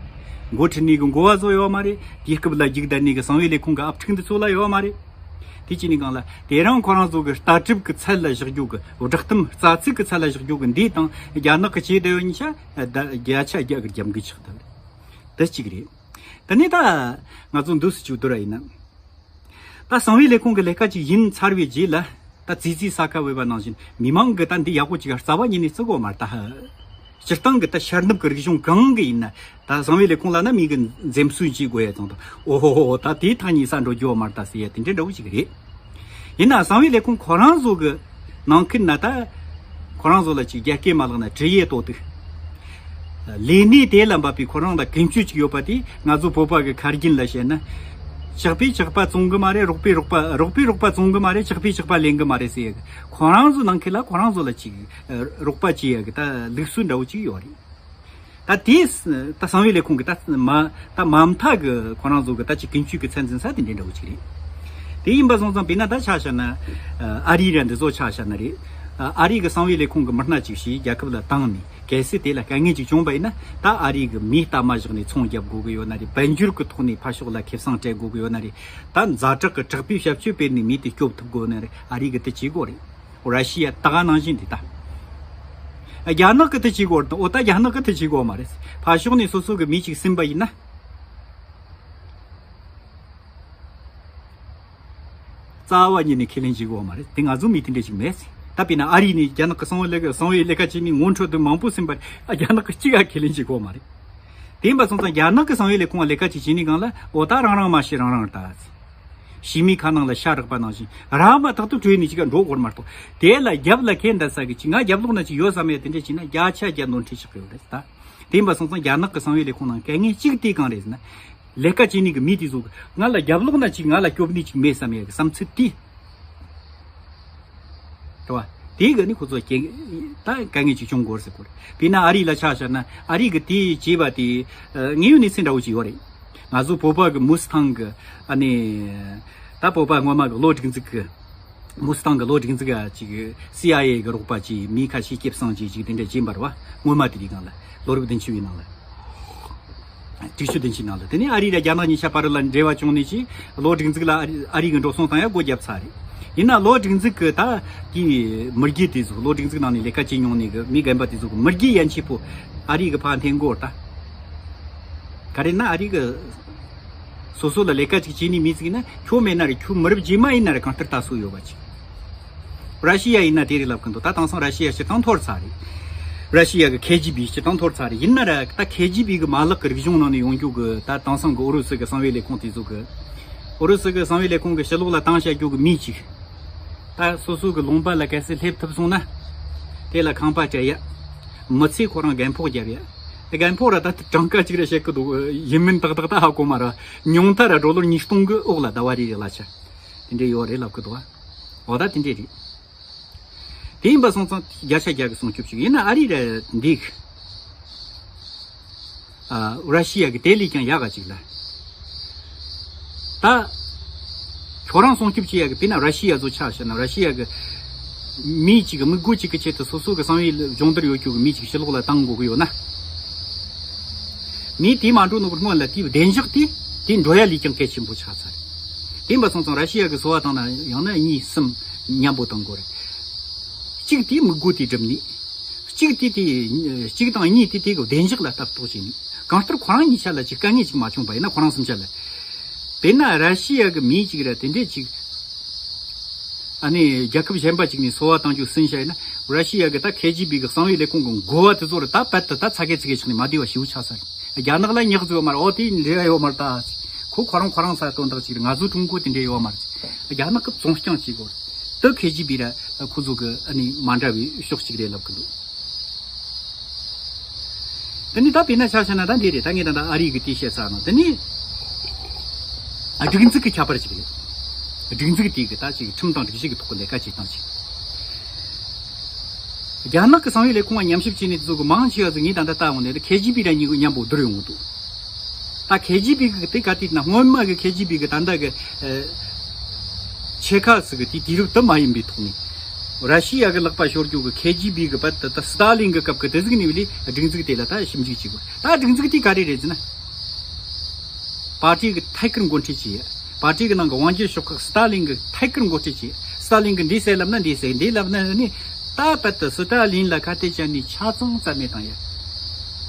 འགོ་ཁྲིད་ནས་གི་འགོ་བ་བཟོ་ཡོད་མ་རེད། དེའི་སྐབས་ལ་རྒྱུགས་བསྡད་ནས་གི་གསང་བའི་ལས་ཁུངས་གི་ཨབ་ཕྲུག་འདི་ཚོ་ལ་ཡོད་མ་རེད། དེ་བྱས་ནས་གང་ལ་དེ་རང་ཁོ་རང་ཚོ་གི་ལྟ་གྲུབ་ཀྱི་ཚད་ལ་བཞག་རྒྱུ་གི་བསྒྲགས་གཏམ་རྩ་ཚིག་གི་ཚད་ལ་བཞག་རྒྱུ་གི་འདི་དང་རྒྱ་ནག་གི་ཆེད་དུ་ཡོད་ཉིན་ཤ་བརྒྱ་ཆ་བརྒྱ་གི་རྒྱབ་འགལ་ཆགས་ཐུབ་རེད། དེ་གཅིག་རེད། དེ་ནས་ད་ང་ཚོ་འདུག་སེ་བཅུག་བསྡུར་བ་ཡིན་ན། ད་གསང་བའི་ལས་ཁུངས་ཀྱི་ལས་ཀ་ཅིག་ཡིན་ཚར་བའི་རྗེས་ལ་ད་ཙི་ཙི་ས་ཁ་བོས་པ་ནང་བཞིན་མི་མང་གི་ད་འདི་ཡག་པོ་ཅིག་རྩ་བ་ཉིད་ནས་བརྩི་གོ་མ་རེད་ད། སྤྱིར་བཏང་གི་ད་ཤར་ནུབ་ཀྱི་རིག་གཞུང་གང་གི་ཡིན་ན་ད་གསང་བའི་ལས་ཁུངས་ལ་ན་མི་གི་འཛེམ་ཟོན་བྱེད་དགོས་ཡ་ཙང་ད་ཨོ་ཧོ་ཧོ་ད་དེའི་ཐག་ཉེ་ས་འགྲོ་རྒྱུ་བ་མ་རེད་ད་ཟེར་ཡ་དེ་འདྲའི་འདྲ་བོ་ཅིག་རེད། ཡིན་ན་གསང་བའི་ལས་ཁུངས་ཁོ་རང་ཚོ་གི་ནང་ཁུལ་ན་ད་ཁོ་རང་ཚོ་ལ་ཅིག་རྒྱ་སྐད་མ་ལག་ན་དྲི་ཡས་ཏོ་དུ། ལས་གནས་དེ་ལ་འབབ་པའི་ཁོ་རང་ལ་ཀུན་སྤྱོད་ཅིག་ཡོད་པ་དེ་ང་ཚོ་བོད་པ་གི་ཁ་རྒྱུན་ལ་བཤད་ན། ཇག་པས་ཇག་པ་བཙོང་གི་མ་རེད། རོགས་པས་རོགས་པ་རོགས་པས་རོགས་པ་བཙོང་གི་མ་རེད། ཇག་པས་ཇག་པ་ལེན་གི་མ་རེད་ཟེར་ཡ་གི་ཁོ་རང་ཚོ་ནང་ཁུལ་ལ་ཁོ་རང་ཚོ་ལ་ཅིག་རོགས་པ་བྱེད་ཡ་གི་ད་ལུགས་སྲོལ་འདྲ་བོ་ཅིག་ཡོད་རེད། ད་དེས་ད་གསང་བའི་ལས་ཁུངས་ཀྱི་ད་མ་ད་མ་མཐའ་གི་ཁོ་རང་ཚོ་གི་ད་ཅིག་ཀུན་སྤྱོད་ཀྱི་ཚད་འཛིན་ས་དེ་འདྲའི་འདྲ་བོ་ཅིག་རེད། དེ་ཡིན་པ་སོང་ཙང་དཔེར་ན་ད་ཆ་བཞག་ན་ཨ་རི་ར་འདི་ཚོ་ཆ་བཞག་ན་རེད། ཨ་རི་གི་གསང་བའི་ལས་ཁུངས་ཀྱི་མི་སྣ་ཅིག་ཞིག་རྒྱལ་ཁབ་ལ་བཏང་ནས་གལ་སྲིད་དེ་ལ་དཀའ་ངལ་ཅིག་བྱུང་བ་ཡིན་ན་ད་ཨ་རི་གི་མིའི་གཏའ་མ་བཞག་ནས་ཚོང་རྒྱབ་དགོས་གི་ཡོད་ན་རེད། དཔལ་འབྱོར་གི་ཐོག་ནས་ཕར་ཕྱོགས་ལ་ཁེ་བཟང་སྤྲད་དགོས་གི་ཡོད་ན་རེད། ད་ཛ་དྲག་གི་དྲག་པོའི་ཞབས་ཞུ་སྤེལ་ནས་མི་དེ་སྐྱོབ་ཐུབ་དགོས་ན་རེད། ཨ་རི་གི་དེ་བྱེད་དགོས་རེད། ར་ཤི་ཡ་ད་ག་ནང་བཞིན་དེ་ད། རྒྱ་ནག་གི་དེ་བྱེད་དགོས་རེད་དང་། འོ་ད་རྒྱ་ནག་གི་དེ་བྱེད་དགོས་མ་རེད། ཕར་ཕྱོགས་ནས་སོ་སོ་གི་མི་གཅིག་ཟིན་པ་ཡིན་ན། རྩ་བ་ཉིད་ནས་ཁས་ལེན་བྱེད་དགོས་མ་རེད། དེ་ང་ཚོ་མི་དེ་འདྲ་ཞིག་མེད། ད་དཔེར་ན་ཨ་རི་ནས་རྒྱ་ནག་གི་གསང་བའི་ལས་ཀ་གསང་བའི་ལས་ཀ་བྱས་ནས་ངོ་འཕྲོད་དུ་མང་པོ་ཟིན་པ་རེད། རྒྱ་ནག་གི་གཅིག་ག་ཁས་ལེན་བྱེད་དགོས་མ་རེད། དེ་ཡིན་པ་སོང་ཙང་རྒྱ་ནག་གི་གསང་བའི་ལས་ཁུངས་ལས་ཀ་ཅིག་བྱས་ནས་གང་ལ་འོ་ད་རང་རང་མ་ཤི་རང་རང་ད། ཤི་མི་ཁ་ནང་ལ་ཤ་རག་པ་ནང་བཞིན་རང་མ་ཐག་ཏུ་བྲོས་ནས་ཅིག་ག་འགྲོ་དགོས་མ་གཏོགས། དེ་ལ་རྒྱབ་ལ་ཁས་འདའ་ས་གི་ཅིག་ང་རྒྱབ་ལོགས་ན་ཅིག་ཡོད་བསམ་ཡ་དེ་འདྲ་བྱས་ན་བརྒྱ་ཆ་བརྒྱ་ནོར་འཁྲུལ་ཆགས་ཀྱི་ཡོད་རེད་ད། དེ་ཡིན་པ་སོང་ཙང་རྒྱ་ནག་གི་གསང་བའི་ལས་ཁུངས་ནང་དཀའ་ངལ་གཅིག་དེ་གང་རེད་ཟེར་ན། ལས་ཀ་བྱེད་ནི་གི་མི་དེ་ཚོ་གི་ང་ལ་རྒྱབ་ལོགས་ན་ཅིག་ང་ལ་སྐྱོབ་ནི་ཅིག་མེད་བསམ་ཡ་གི་བསམ་ཚུལ་དེ། རེད་བ། དེའི་གི་ནི་ཁོ་ཚོ་སྐྱེ་ད་དཀའ་ངལ་ཅིག་བྱུང་དགོས་ཟེར་གོ་རེད། དཔེར་ན་ཨ་རི་ལ་ཆ་བཞག་ན་ཨ་རི་གི་དེ་བྱས་པ་དེ་ཨ་དངོས་ཡོད་གནས་ཚུལ་འདྲ་བོ་ཅིག་ཡོད་རེད། ང་ཚོ་བོད་པ་གི་མུ་སི་ཐང་གི་ཨ་ནི་ད་བོད་པ་སྔོན་མ་གི་བློ་སྒྲིག་འཛུགས་གི་མུ་སི་ཐང་གི་བློ་སྒྲིག་འཛུགས་ཨ་ཅིག་སི་ཨའི་ཨེ་གི་རོགས་པ་ཅིག་མི་ཁ་ཤས་སྐྱེད་བསང་ཅིག་ཅིག་དེ་འདྲ་བྱས་པ་རེད་བ། སྔོན་མ་དེ་དུས་སྒང་ལ་ལོ་རབས་བདུན་ཅུ་བའི་ནང་ལ། དྲུག་ཅུ་བདུན་ཅུའི་ནང་ལ། དེ་ནས་ཨ་རི་དང་རྒྱ་ནག་གཉིས་ཆ་བར་ལ་འབྲེལ་བ་བྱུང་ནས་ཅིག་བློ་སྒྲིག་འཛུགས་ལ་ཨ་རི་ཨ་རི་གི་འགྲོ་སོང་བཏང་ཡ་སྒོ་བརྒྱབ་ཚར་རེད། ཡིན་ན་བློ་སྒྲིག་འཛུགས་ཀྱི་ད་དེའི་མི་སྒེར་དེ་ཚོ་བློ་སྒྲིག་འཛུགས་ནང་ནས་ལས་ཀ་བྱེད་མྱོང་ནས་གི་མི་རྒན་པ་དེ་ཚོ་གི་མི་སྒེར་ཡན་ཆད་པོ་ཨ་རི་གི་ཕར་འཐེན་དགོས་ད། ག་རེ་ན་ཨ་རི་གི་སོ་སོ་ལ་ལས་ཀ་ཅིག་བྱེད་ནས་མི་ཟིག་ཡིན་ན་ཁྱོད་མེད་ན་རེད། ཁྱོད་མི་རབས་རྗེས་མ་ཡིན་ན་རེད། གང་ལྟར་ལྟ་སྲོལ་ཡོད་པ་ཅིག་ར་ཤི་ཡ་ཡིན་ན་དེ་རེད་ལབ་གི་འདུག་ད་དེང་སང་ར་ཤི་ཡ་སྤྱིར་བཏང་འཐོར་ཚར་རེད། ར་ཤི་ཡ་གི་ཁེ་ཇི་བི་སྤྱིར་བཏང་འཐོར་ཚར་རེད། ཡིན་ན་ར་ད་ཁེ་ཇི་བི་གི་མ་ལག་གི་རིག་གཞུང་ནང་ནས་ཡོང་རྒྱུ་གི་ད་དེང་སང་གི་ཨུ་རུ་སུ་གི་གསང་བའི་ལས་ཁུངས་དེ་ཚོ་གི་ཨུ་རུ་སུ་གི་གསང་བའི་ལས་ཁུངས་གི་ཕྱི་ལོགས་ལ་བཏང་བྱ་རྒྱུ་གི་མི་གཅིག་ད་སོ་སོ་གི་ལུང་པ་ལ་གལ་སྲིད་སླེབས་ཐུབ་སོང་ན། དེ་ལ་ཁང་པ་སྤྲད་ཡ། མི་ཚེ་ཁོ་རང་རྒན་ཕོག་རྒྱབ་ཡ། རྒན་ཕོག་ར་ད་གྲངས་ཀ་གཅིག་ར་བཤད་གི་འདུག་ཡིན་མིན་ཏག་ཏག་ད་ཧ་གོ་མ་ར། ཉུང་མཐའ་ར་ཌོ་ལར་ཉིས་སྟོང་གི་འོག་ལ་ཟླ་བ་རེ་རེ་གླ་ཆ། དེ་འདྲས་ཡོད་རེད་ལབ་གི་འདུག་ཨ། འོ་ད་དེ་འདྲས་རེད། དེ་ཡིན་པ་སོང་ཙང་བརྒྱ་ཆ་བརྒྱ་གི་སྲུང་སྐྱོབ་ཅིག་ཡིན་ན་ཨ་རི་ར་འདི་གི་ཨ་ར་ཤི་ཡ་གི་དེ་ལས་ཀྱང་ཡག་ག་ཅིག་ལ། ད་ཁྱོད་རང་སྲུང་སྐྱོབ་བྱེད་ཡ་གི་དཔེར་ན་ར་ཤི་ཡ་ཚོ་ཆ་བཞག་ན་ར་ཤི་ཡ་གི་མི་གཅིག་གི་མི་དགུ་གཅིག་གི་ཆེད་དུ་སོ་སོ་གི་གསང་བའི་སྦྱོང་བརྡར་ཡོད་རྒྱུ་གི་མི་གཅིག་ཕྱི་ལོགས་ལ་བཏང་དགོས་གི་ཡོད་ན། མི་དེ་མ་འགྲོ་ནོ་གི་སྔོན་ལ་དེའི་བདེ་འཇགས་དེ་དེ་འགྲོ་ཡ་ལས་ཀྱང་གལ་ཆེན་པོ་ཆགས་ཚར་རེད། དེ་ཡིན་པ་སོང་ཙང་ར་ཤི་ཡ་གི་སོ་བ་བཏང་ན་ཡང་ན་གཉིས་གསུམ་མཉམ་པོ་བཏང་དགོས་རེད། གཅིག་དེ་མི་དགུ་དེ་སྒྲུབ་ནས། གཅིག་དེ་དེ་གཅིག་དང་གཉིས་དེ་དེ་གི་བདེ་འཇགས་ལ་ལྟ་རྟོག་བྱས་ནས་གང་ལྟར་ཁོ་རང་གཉིས་ཆ་ལ་ཅིག་དཀའ་ངལ་ཅིག་མ་བྱུང་པ་ཡིན་ན་ཁོ་རང་སུམ་ཆ་ལ། དཔེར་ན་ར་ཤི་ཡ་གི་མི་གཅིག་ར་དེ་འདྲས་ཅིག་ཨ་ནི་རྒྱལ་ཁབ་གཞན་པ་ཅིག་ནས་འཚོ་བ་བཏང་རྒྱུ་ཟིན་བྱ་ཡིན་ན་ར་ཤི་ཡ་གི་ད་ཁེ་ཇི་བི་གི་གསང་བའི་ལས་ཁུངས་གི་འགོ་བ་དེ་ཚོ་ར་ད་བད་དུ་ད་ཚ་གེ་ཚི་གེ་ཆགས་ནས་མ་བདེ་བ་ཞེ་པོ་ཆགས་ས་རེད། རྒྱ་ནག་ལ་ཉག་ཟིག་ཡོད་མ་རེད། ཨོ་དེ་འབྲེལ་བ་ཡོད་མ་རེད་ད། ཁོ་ཁོ་རང་ཁོ་རང་ས་དོན་དག་ཅིག་རེད། ང་ཚོ་ཀྲུང་གོ་དེ་འབྲེལ་ཡོད་མ་རེད། རྒྱ་ནག་གི་བཙོང་རྐྱང་བྱེད་དགོས་རེད། དེ་ཁེ་ཇི་བི་ར་ཁོ་ཚོ་གི་ཨ་ནི་མ་འདྲ་བའི་ཕྱོགས་གཅིག་རེད་ལབ་གི་འདུག་དེ་ནི་ད་དཔེར་ན་ཆ་བཞག་ན་ད་འདི་རེད། ད་ངས་ད་ད་ཨ་རི་གི་དེ་བཤད་ས་ནང་དེ་ནི་སྒྲིག་འཛུགས་ཀྱི་ཁྱད་པར་ཅིག་རེད། སྒྲིག་འཛུགས་དེ་གི་ད་ཅིག་ཁྲིམས་དང་སྒྲིག་གཞི་གི་ཐོག་གི་ལས་ཀ་བྱེད་སྟངས་ཅིག་རྒྱ་ནག་གི་གསང་བའི་ལས་ཁུངས་ལ་ཉམས་ཞིབ་བྱས་ནས་དེ་ཚོ་གི་མང་ཆེ་བ་ཟིག་ངས་ད་ད་ལྟ་འོང་ནས་ད་ཁེ་ཇི་བི་ར་གཉིས་ཀྱི་མཉམ་པོ་བསྡུར་ཡོང་གི་འདུག་ད་ཁེ་ཇི་བི་གི་དེ་ག་དུས་ན་སྔོན་མ་གི་ཁེ་ཇི་བི་གི་ད་ལྟ་གི་ཨ་ཆེ་ཁག་ཟིག་གི་དེ་དུས་རབས་དུ་མ་ཡིན་པའི་ཐོག་ནས་ར་ཤི་ཡ་གི་ལག་པ་ཤོར་རྒྱུ་གི་ཁེ་ཇི་བི་གི་བར་དུ་ད་སི་ཏཱ་ལིན་གི་སྐབས་གི་དེ་ཟིག་ནས་བ་ལས་སྒྲིག་འཛུགས་དེ་ལ་ད་ཞིབ་འཇུག་བྱེད་དགོས། ད་སྒྲིག་འཛུགས་དེ་ག་རེ་རེད་ཟེར་ན། པར་ཏི་གི་ཐད་ཀར་འགོ་ཁྲིད་བྱས། པར་ཏི་གི་ནང་གི་དབང་སྒྱུར་ཤོག་ཁག་སི་ཏཱ་ལིན་གི་ཐད་ཀར་འགོ་ཁྲིད་བྱས། སི་ཏཱ་ལིན་གི་འདི་ཟེར་ལབ་ན་འདི་ཟེར། འདི་ལབ་ན་ནི་ད་བར་དུ་སི་ཏཱ་ལིན་ལ་ཁ་གཏད་བཅག་ནས་ཆ་ཚང་རྩ་མེད་བཏང་ཡ།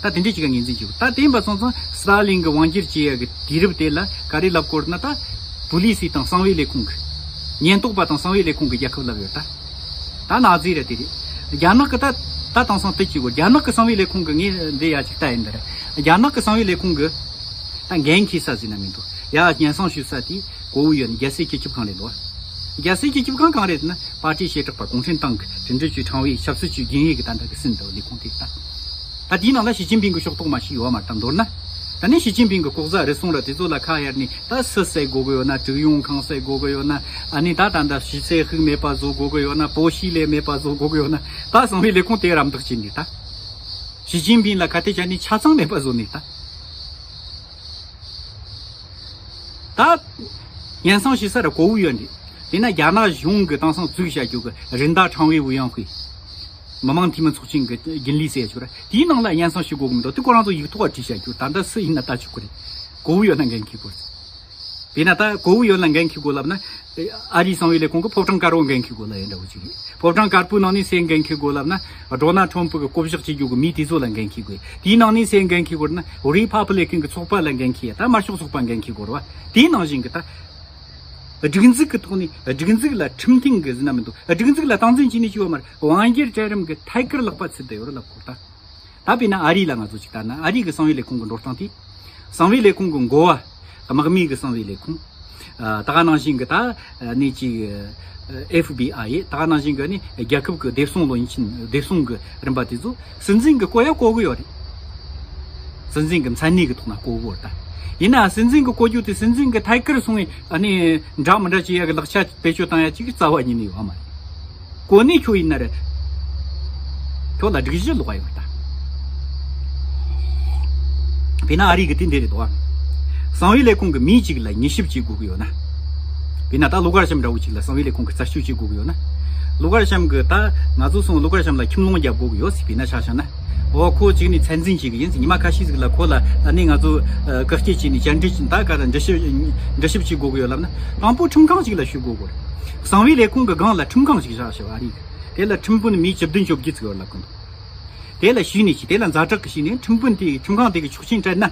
ད་དེ་འདྲས་ཅིག་ག་ངོས་འཛིན་བྱེད་དགོས། ད་དེ་ཡིན་པ་སོང་ཙང་སི་ཏཱ་ལིན་གི་དབང་སྒྱུར་བྱེད་ཡ་གི་དུས་རབས་དེ་ལ་ག་རེ་ལབ་དགོས་ན། ད་པུ་ལི་སི་དང་གསང་བའི་ལས་ཁུངས་གི། ཉེན་རྟོག་པ་དང་གསང་བའི་ལས་ཁུངས་གི་རྒྱལ་ཁབ་ལབ་ཡོད་ད། ད་ན་ཟི་རེད་དེ་རེད། རྒྱ་ནག་གི་ད་ད་དེང་སང་དེ་བྱེད་དགོས། རྒྱ་ནག་གི་གསང་བའི་ལས་ཁུངས་གི་ངས་འདི་ཡ་ཅིག་ལྟ་ཡིན་ད་རེད། རྒྱ་ནག་གི་གསང་བའི་ལས་ཁུངས་གི་ད་འགན་འཁྱེར་ས་ཟིན་ན་མི་འདུག་ཡ་སྙན་སེང་ཞུ་ས་དེ་གོ་བོ་ཡོད་ནི་རྒྱལ་སྲས་སྤྱི་ཁྱབ་ཁང་རེད་འདུག་རྒྱལ་སྲས་སྤྱི་ཁྱབ་ཁང་གང་རེད་ན་པར་ཏི་བྱེ་བྲག་པ་གུང་ཁྲན་ཏང་གི་དྲིན་དྲན་ཅུས་ཁྲང་བའི་ཆབ་སྲིད་ཅུས་རྒྱུན་ཡིག་གི་ད་འདྲ་གི་ཟིན་འདུག་ལས་ཁུངས་དེ་ད། ད་དེའི་ནང་ལ་ཞི་ཅིན་ཕིང་གི་ཤོག་ཐོག་མ་ཞིག་ཡོད་མ་རེད་ད། མདོར་ན་ད་ནི་ཞི་ཅིན་ཕིང་གི་ལྐོག་ཟ་རུལ་སུངས་ར་དེ་ཚོ་ལ་ཁ་གཡར་ནས་ད་སུ་བསད་དགོས་གི་ཡོད་ན། ཀྲུའུ་ཡུང་ཁང་བསད་དགོས་གི་ཡོད་ན། ཨ་ནི་ད་ད་ད་ཞི་ཚེ་ཧིག་མེད་པ་བཟོ་དགོས་གི་ཡོད་ན། པོ་ཤི་ལེ་མེད་པ་བཟོ་དགོས་གི་ཡོད་ན། ད་གསང་བའི་ལས་ཁུངས་དེ་རམ་འདེགས་བྱས་ནས་ད་ཞི་ཅིན་ཕིང་ལ་ཁ་གཏད་བཅག་ནས་ཆ་ཚང་མེད་པ་བཟོ་ནས་ད། ད་སྙན་སེང་ཞུ་ས་ར་གོ་བོ་ཡོད་འདི། དེ་ན་རྒྱ་ནག་གཞུང་གི་དེང་སང་འཛུགས་བྱ་རྒྱུ་གི་རིན་ཐང་ཁྲང་བའི་ཝུ་ཡང་ཧུའེ། མི་དམངས་འཐུས་མི་ཚོགས་ཆེན་གི་རྒྱུན་ལས་ཟེར་ཆོག་ར། དེའི་ནང་ལ་སྙན་སེང་ཞུ་དགོས་གི་མི་འདུག་དེ་ཁོ་རང་ཚོ་ཡིག་ཐོག་བྲིས་བྱ་རྒྱུ། ད་ལྟ་སུ་ཡིན་ན་ལྟ་ཆོག་གི་རེད། གོ་བོ་ཡོད་ན་འགན་འཁྱེར་དགོས་རེད། དཔེར་ན་ད་གོ་བོ་ཡོད་ན་འགན་འཁྱེར་དགོས་ལབ་ན། ཨ་རིའི་གསང་བའི་ལས་ཁུངས་ཀྱི་ཕོ་བྲང་དཀར་པོ་འགན་འཁྱེར་དགོས་ལབ་ཡ་འདྲ་བོ་ཅིག་རེད། ཕོ་བྲང་དཀར་པོའི་ནང་ནས་སུ་འགན་འཁྱེར་དགོས་ལབ་ན། ཌོ་ནལ་ཊམ་ཕུ་གི་བསྐོ་གཞག་བྱེད་རྒྱུ་གི་མི་དེ་ཚོ་ལ་འགན་འཁྱེར་དགོས། དེའི་ནང་ནས་སུ་འགན་འཁྱེར་དགོས་ན་རི་ཕབ་ལི་ཀན་གི་ཚོགས་པ་ལ་འགན་འཁྱེར། ད་དམར་ཤོག་ཚོགས་པ་འགན་འཁྱེར་དགོས་རེད་བ། དེའི་ནང་བཞིན་གི་ད་སྒྲིག་འཛུགས་ཀྱི་ཐོག་ནས་སྒྲིག་འཛུགས་ལ་ཁྲིམས་མཐུན་གི་ཟེར་ན་མི་འདུག་སྒྲིག་འཛུགས་ལ་སྟངས་འཛིན་བྱས་ནས་བྱས་པ་མ་རེད། དབང་སྒྱུར་གྲལ་རིམ་གི་ཐད་ཀར་ལག་པ་ཚུད་བསྡད་ཡོད་རེད་ལབ་དགོས་ད། ད་དཔེར་ན་ཨ་རི་ལ་ང་ཚོ་ཅིག་ལྟ་ན། ཨ་རི་གི་གསང་བའི་ལས་ཁུངས་ཀྱི་འགྲོ་སྟངས་དེ། གསང་བའི་ལས་ཁུངས་ཀྱི་འགོ་བ། དམག་མི་གི་གསང་བའི་ལས་ཁུངས། ཨ་ད་ག་ནང་བཞིན་གྱི་ད་ནི་ཅིག་ཨེཕ་བི་ཨའི། ད་ག་ནང་བཞིན་གྱི་ནི་རྒྱལ་ཁབ་ཀྱི་བདེ་སྲུང་བློན་ཆེན། བདེ་སྲུང་གི་རིམ་པ་དེ་ཚོ་སྲིད་འཛིན་གྱི་བསྐོ་ཡ་བསྐོ་གི་ཡོད་རེད། སྲིད་འཛིན་གྱི་མཚན་གནས་ཀྱི་ཐོག་ན་བསྐོ་གི་ཡོད་རེད་ད། ཡིན་ན་སྲིད་འཛིན་གྱི་བསྐོ་རྒྱུ་དེ་སྲིད་འཛིན་གྱི་ཐད་ཀར་སོང་བའི་ཨ་ནི་འདྲ་མི་འདྲ་བྱེད་ཡ་གི་ལག་ཆ་བེད་སྤྱོད་བཏང་ཡ་ཅིག་རྩ་བ་ཉིད་ནས་ཡོད་མ་རེད། གོ་གནས་ཁྱོད་ཡིན་ན་རེད། ཁྱོད་ལ་སྒྲིག་གཞི་ལོག་ཡོད་ད། དཔེར་ན་ཨ་རི་གི་དེ་འདྲ་རེད་དོ། གསང་བའི་ལས་ཁུངས་ཀྱི་མི་གཅིག་ལ་མྱུལ་ཞིབ་བྱེད་དགོས་ཀྱི་ཡོད་ན། དཔེར་ན་ད་ཀླུ་མཁར་བྱམས་འདྲ་བོ་གཅིག་ལ་གསང་བའི་ལས་ཁུངས་ཀྱིས་རྩད་གཅོད་བྱེད་དགོས་ཀྱི་ཡོད་ན། ཀླུ་མཁར་བྱམས་ཀྱི་ད་ང་ཚོ་སོང་ཀླུ་མཁར་བྱམས་ལ་ཁྱིམ་ལོང་རྒྱབ་དགོས་ཀྱི་ཡོད་ཟེར། དཔེར་ན་ཆ་བཞག་ན། འོ་ཁོ་གཅིག་ནས་ཚད་འཛིན་བྱེད་ཀྱི་ཡིན་ཟེར། ཉི་མ་ཁ་ཤས་ཟིག་ལ་ཁོ་ལ་ཨ་ནི་ང་ཚོ་ཨ་བཀག་སྐྱིལ་བྱས་ནས་བཅར་འདྲི་བྱས་ད་ག་ལ་འདྲི་ཞིབ་འདྲི་ཞིབ་བྱེད་དགོས་ཀྱི་ཡོད་ལབ་ན། དང་པོ་ཁྲིམས་ཁང་ཞིག་ལ་ཞུ་དགོས་ཀྱི་རེད། གསང་བའི་ལས་ཁུངས་ཀྱི་སྒང་ལ་ཁྲིམས་ཁང་ཞིག་བཞག་ཞེས་པ་རེད། དེ་ལ་ཁྲིམས་དཔོན་མི་བཅུ་བདུན་བཅོ་བརྒྱད་ཅིག་ཡོད་ལབ་ཀྱི་འདུག་དེ་ལ་ཞུས་ནས་ཅིག་དེ་ལ་ཛ་དྲག་གི་ཞུས་ནས་ཁྲིམས་དཔོན་དེས་ཁྲིམས་ཁང་དེ་གི་ཆོག་མཆན་སྤྲད་ན།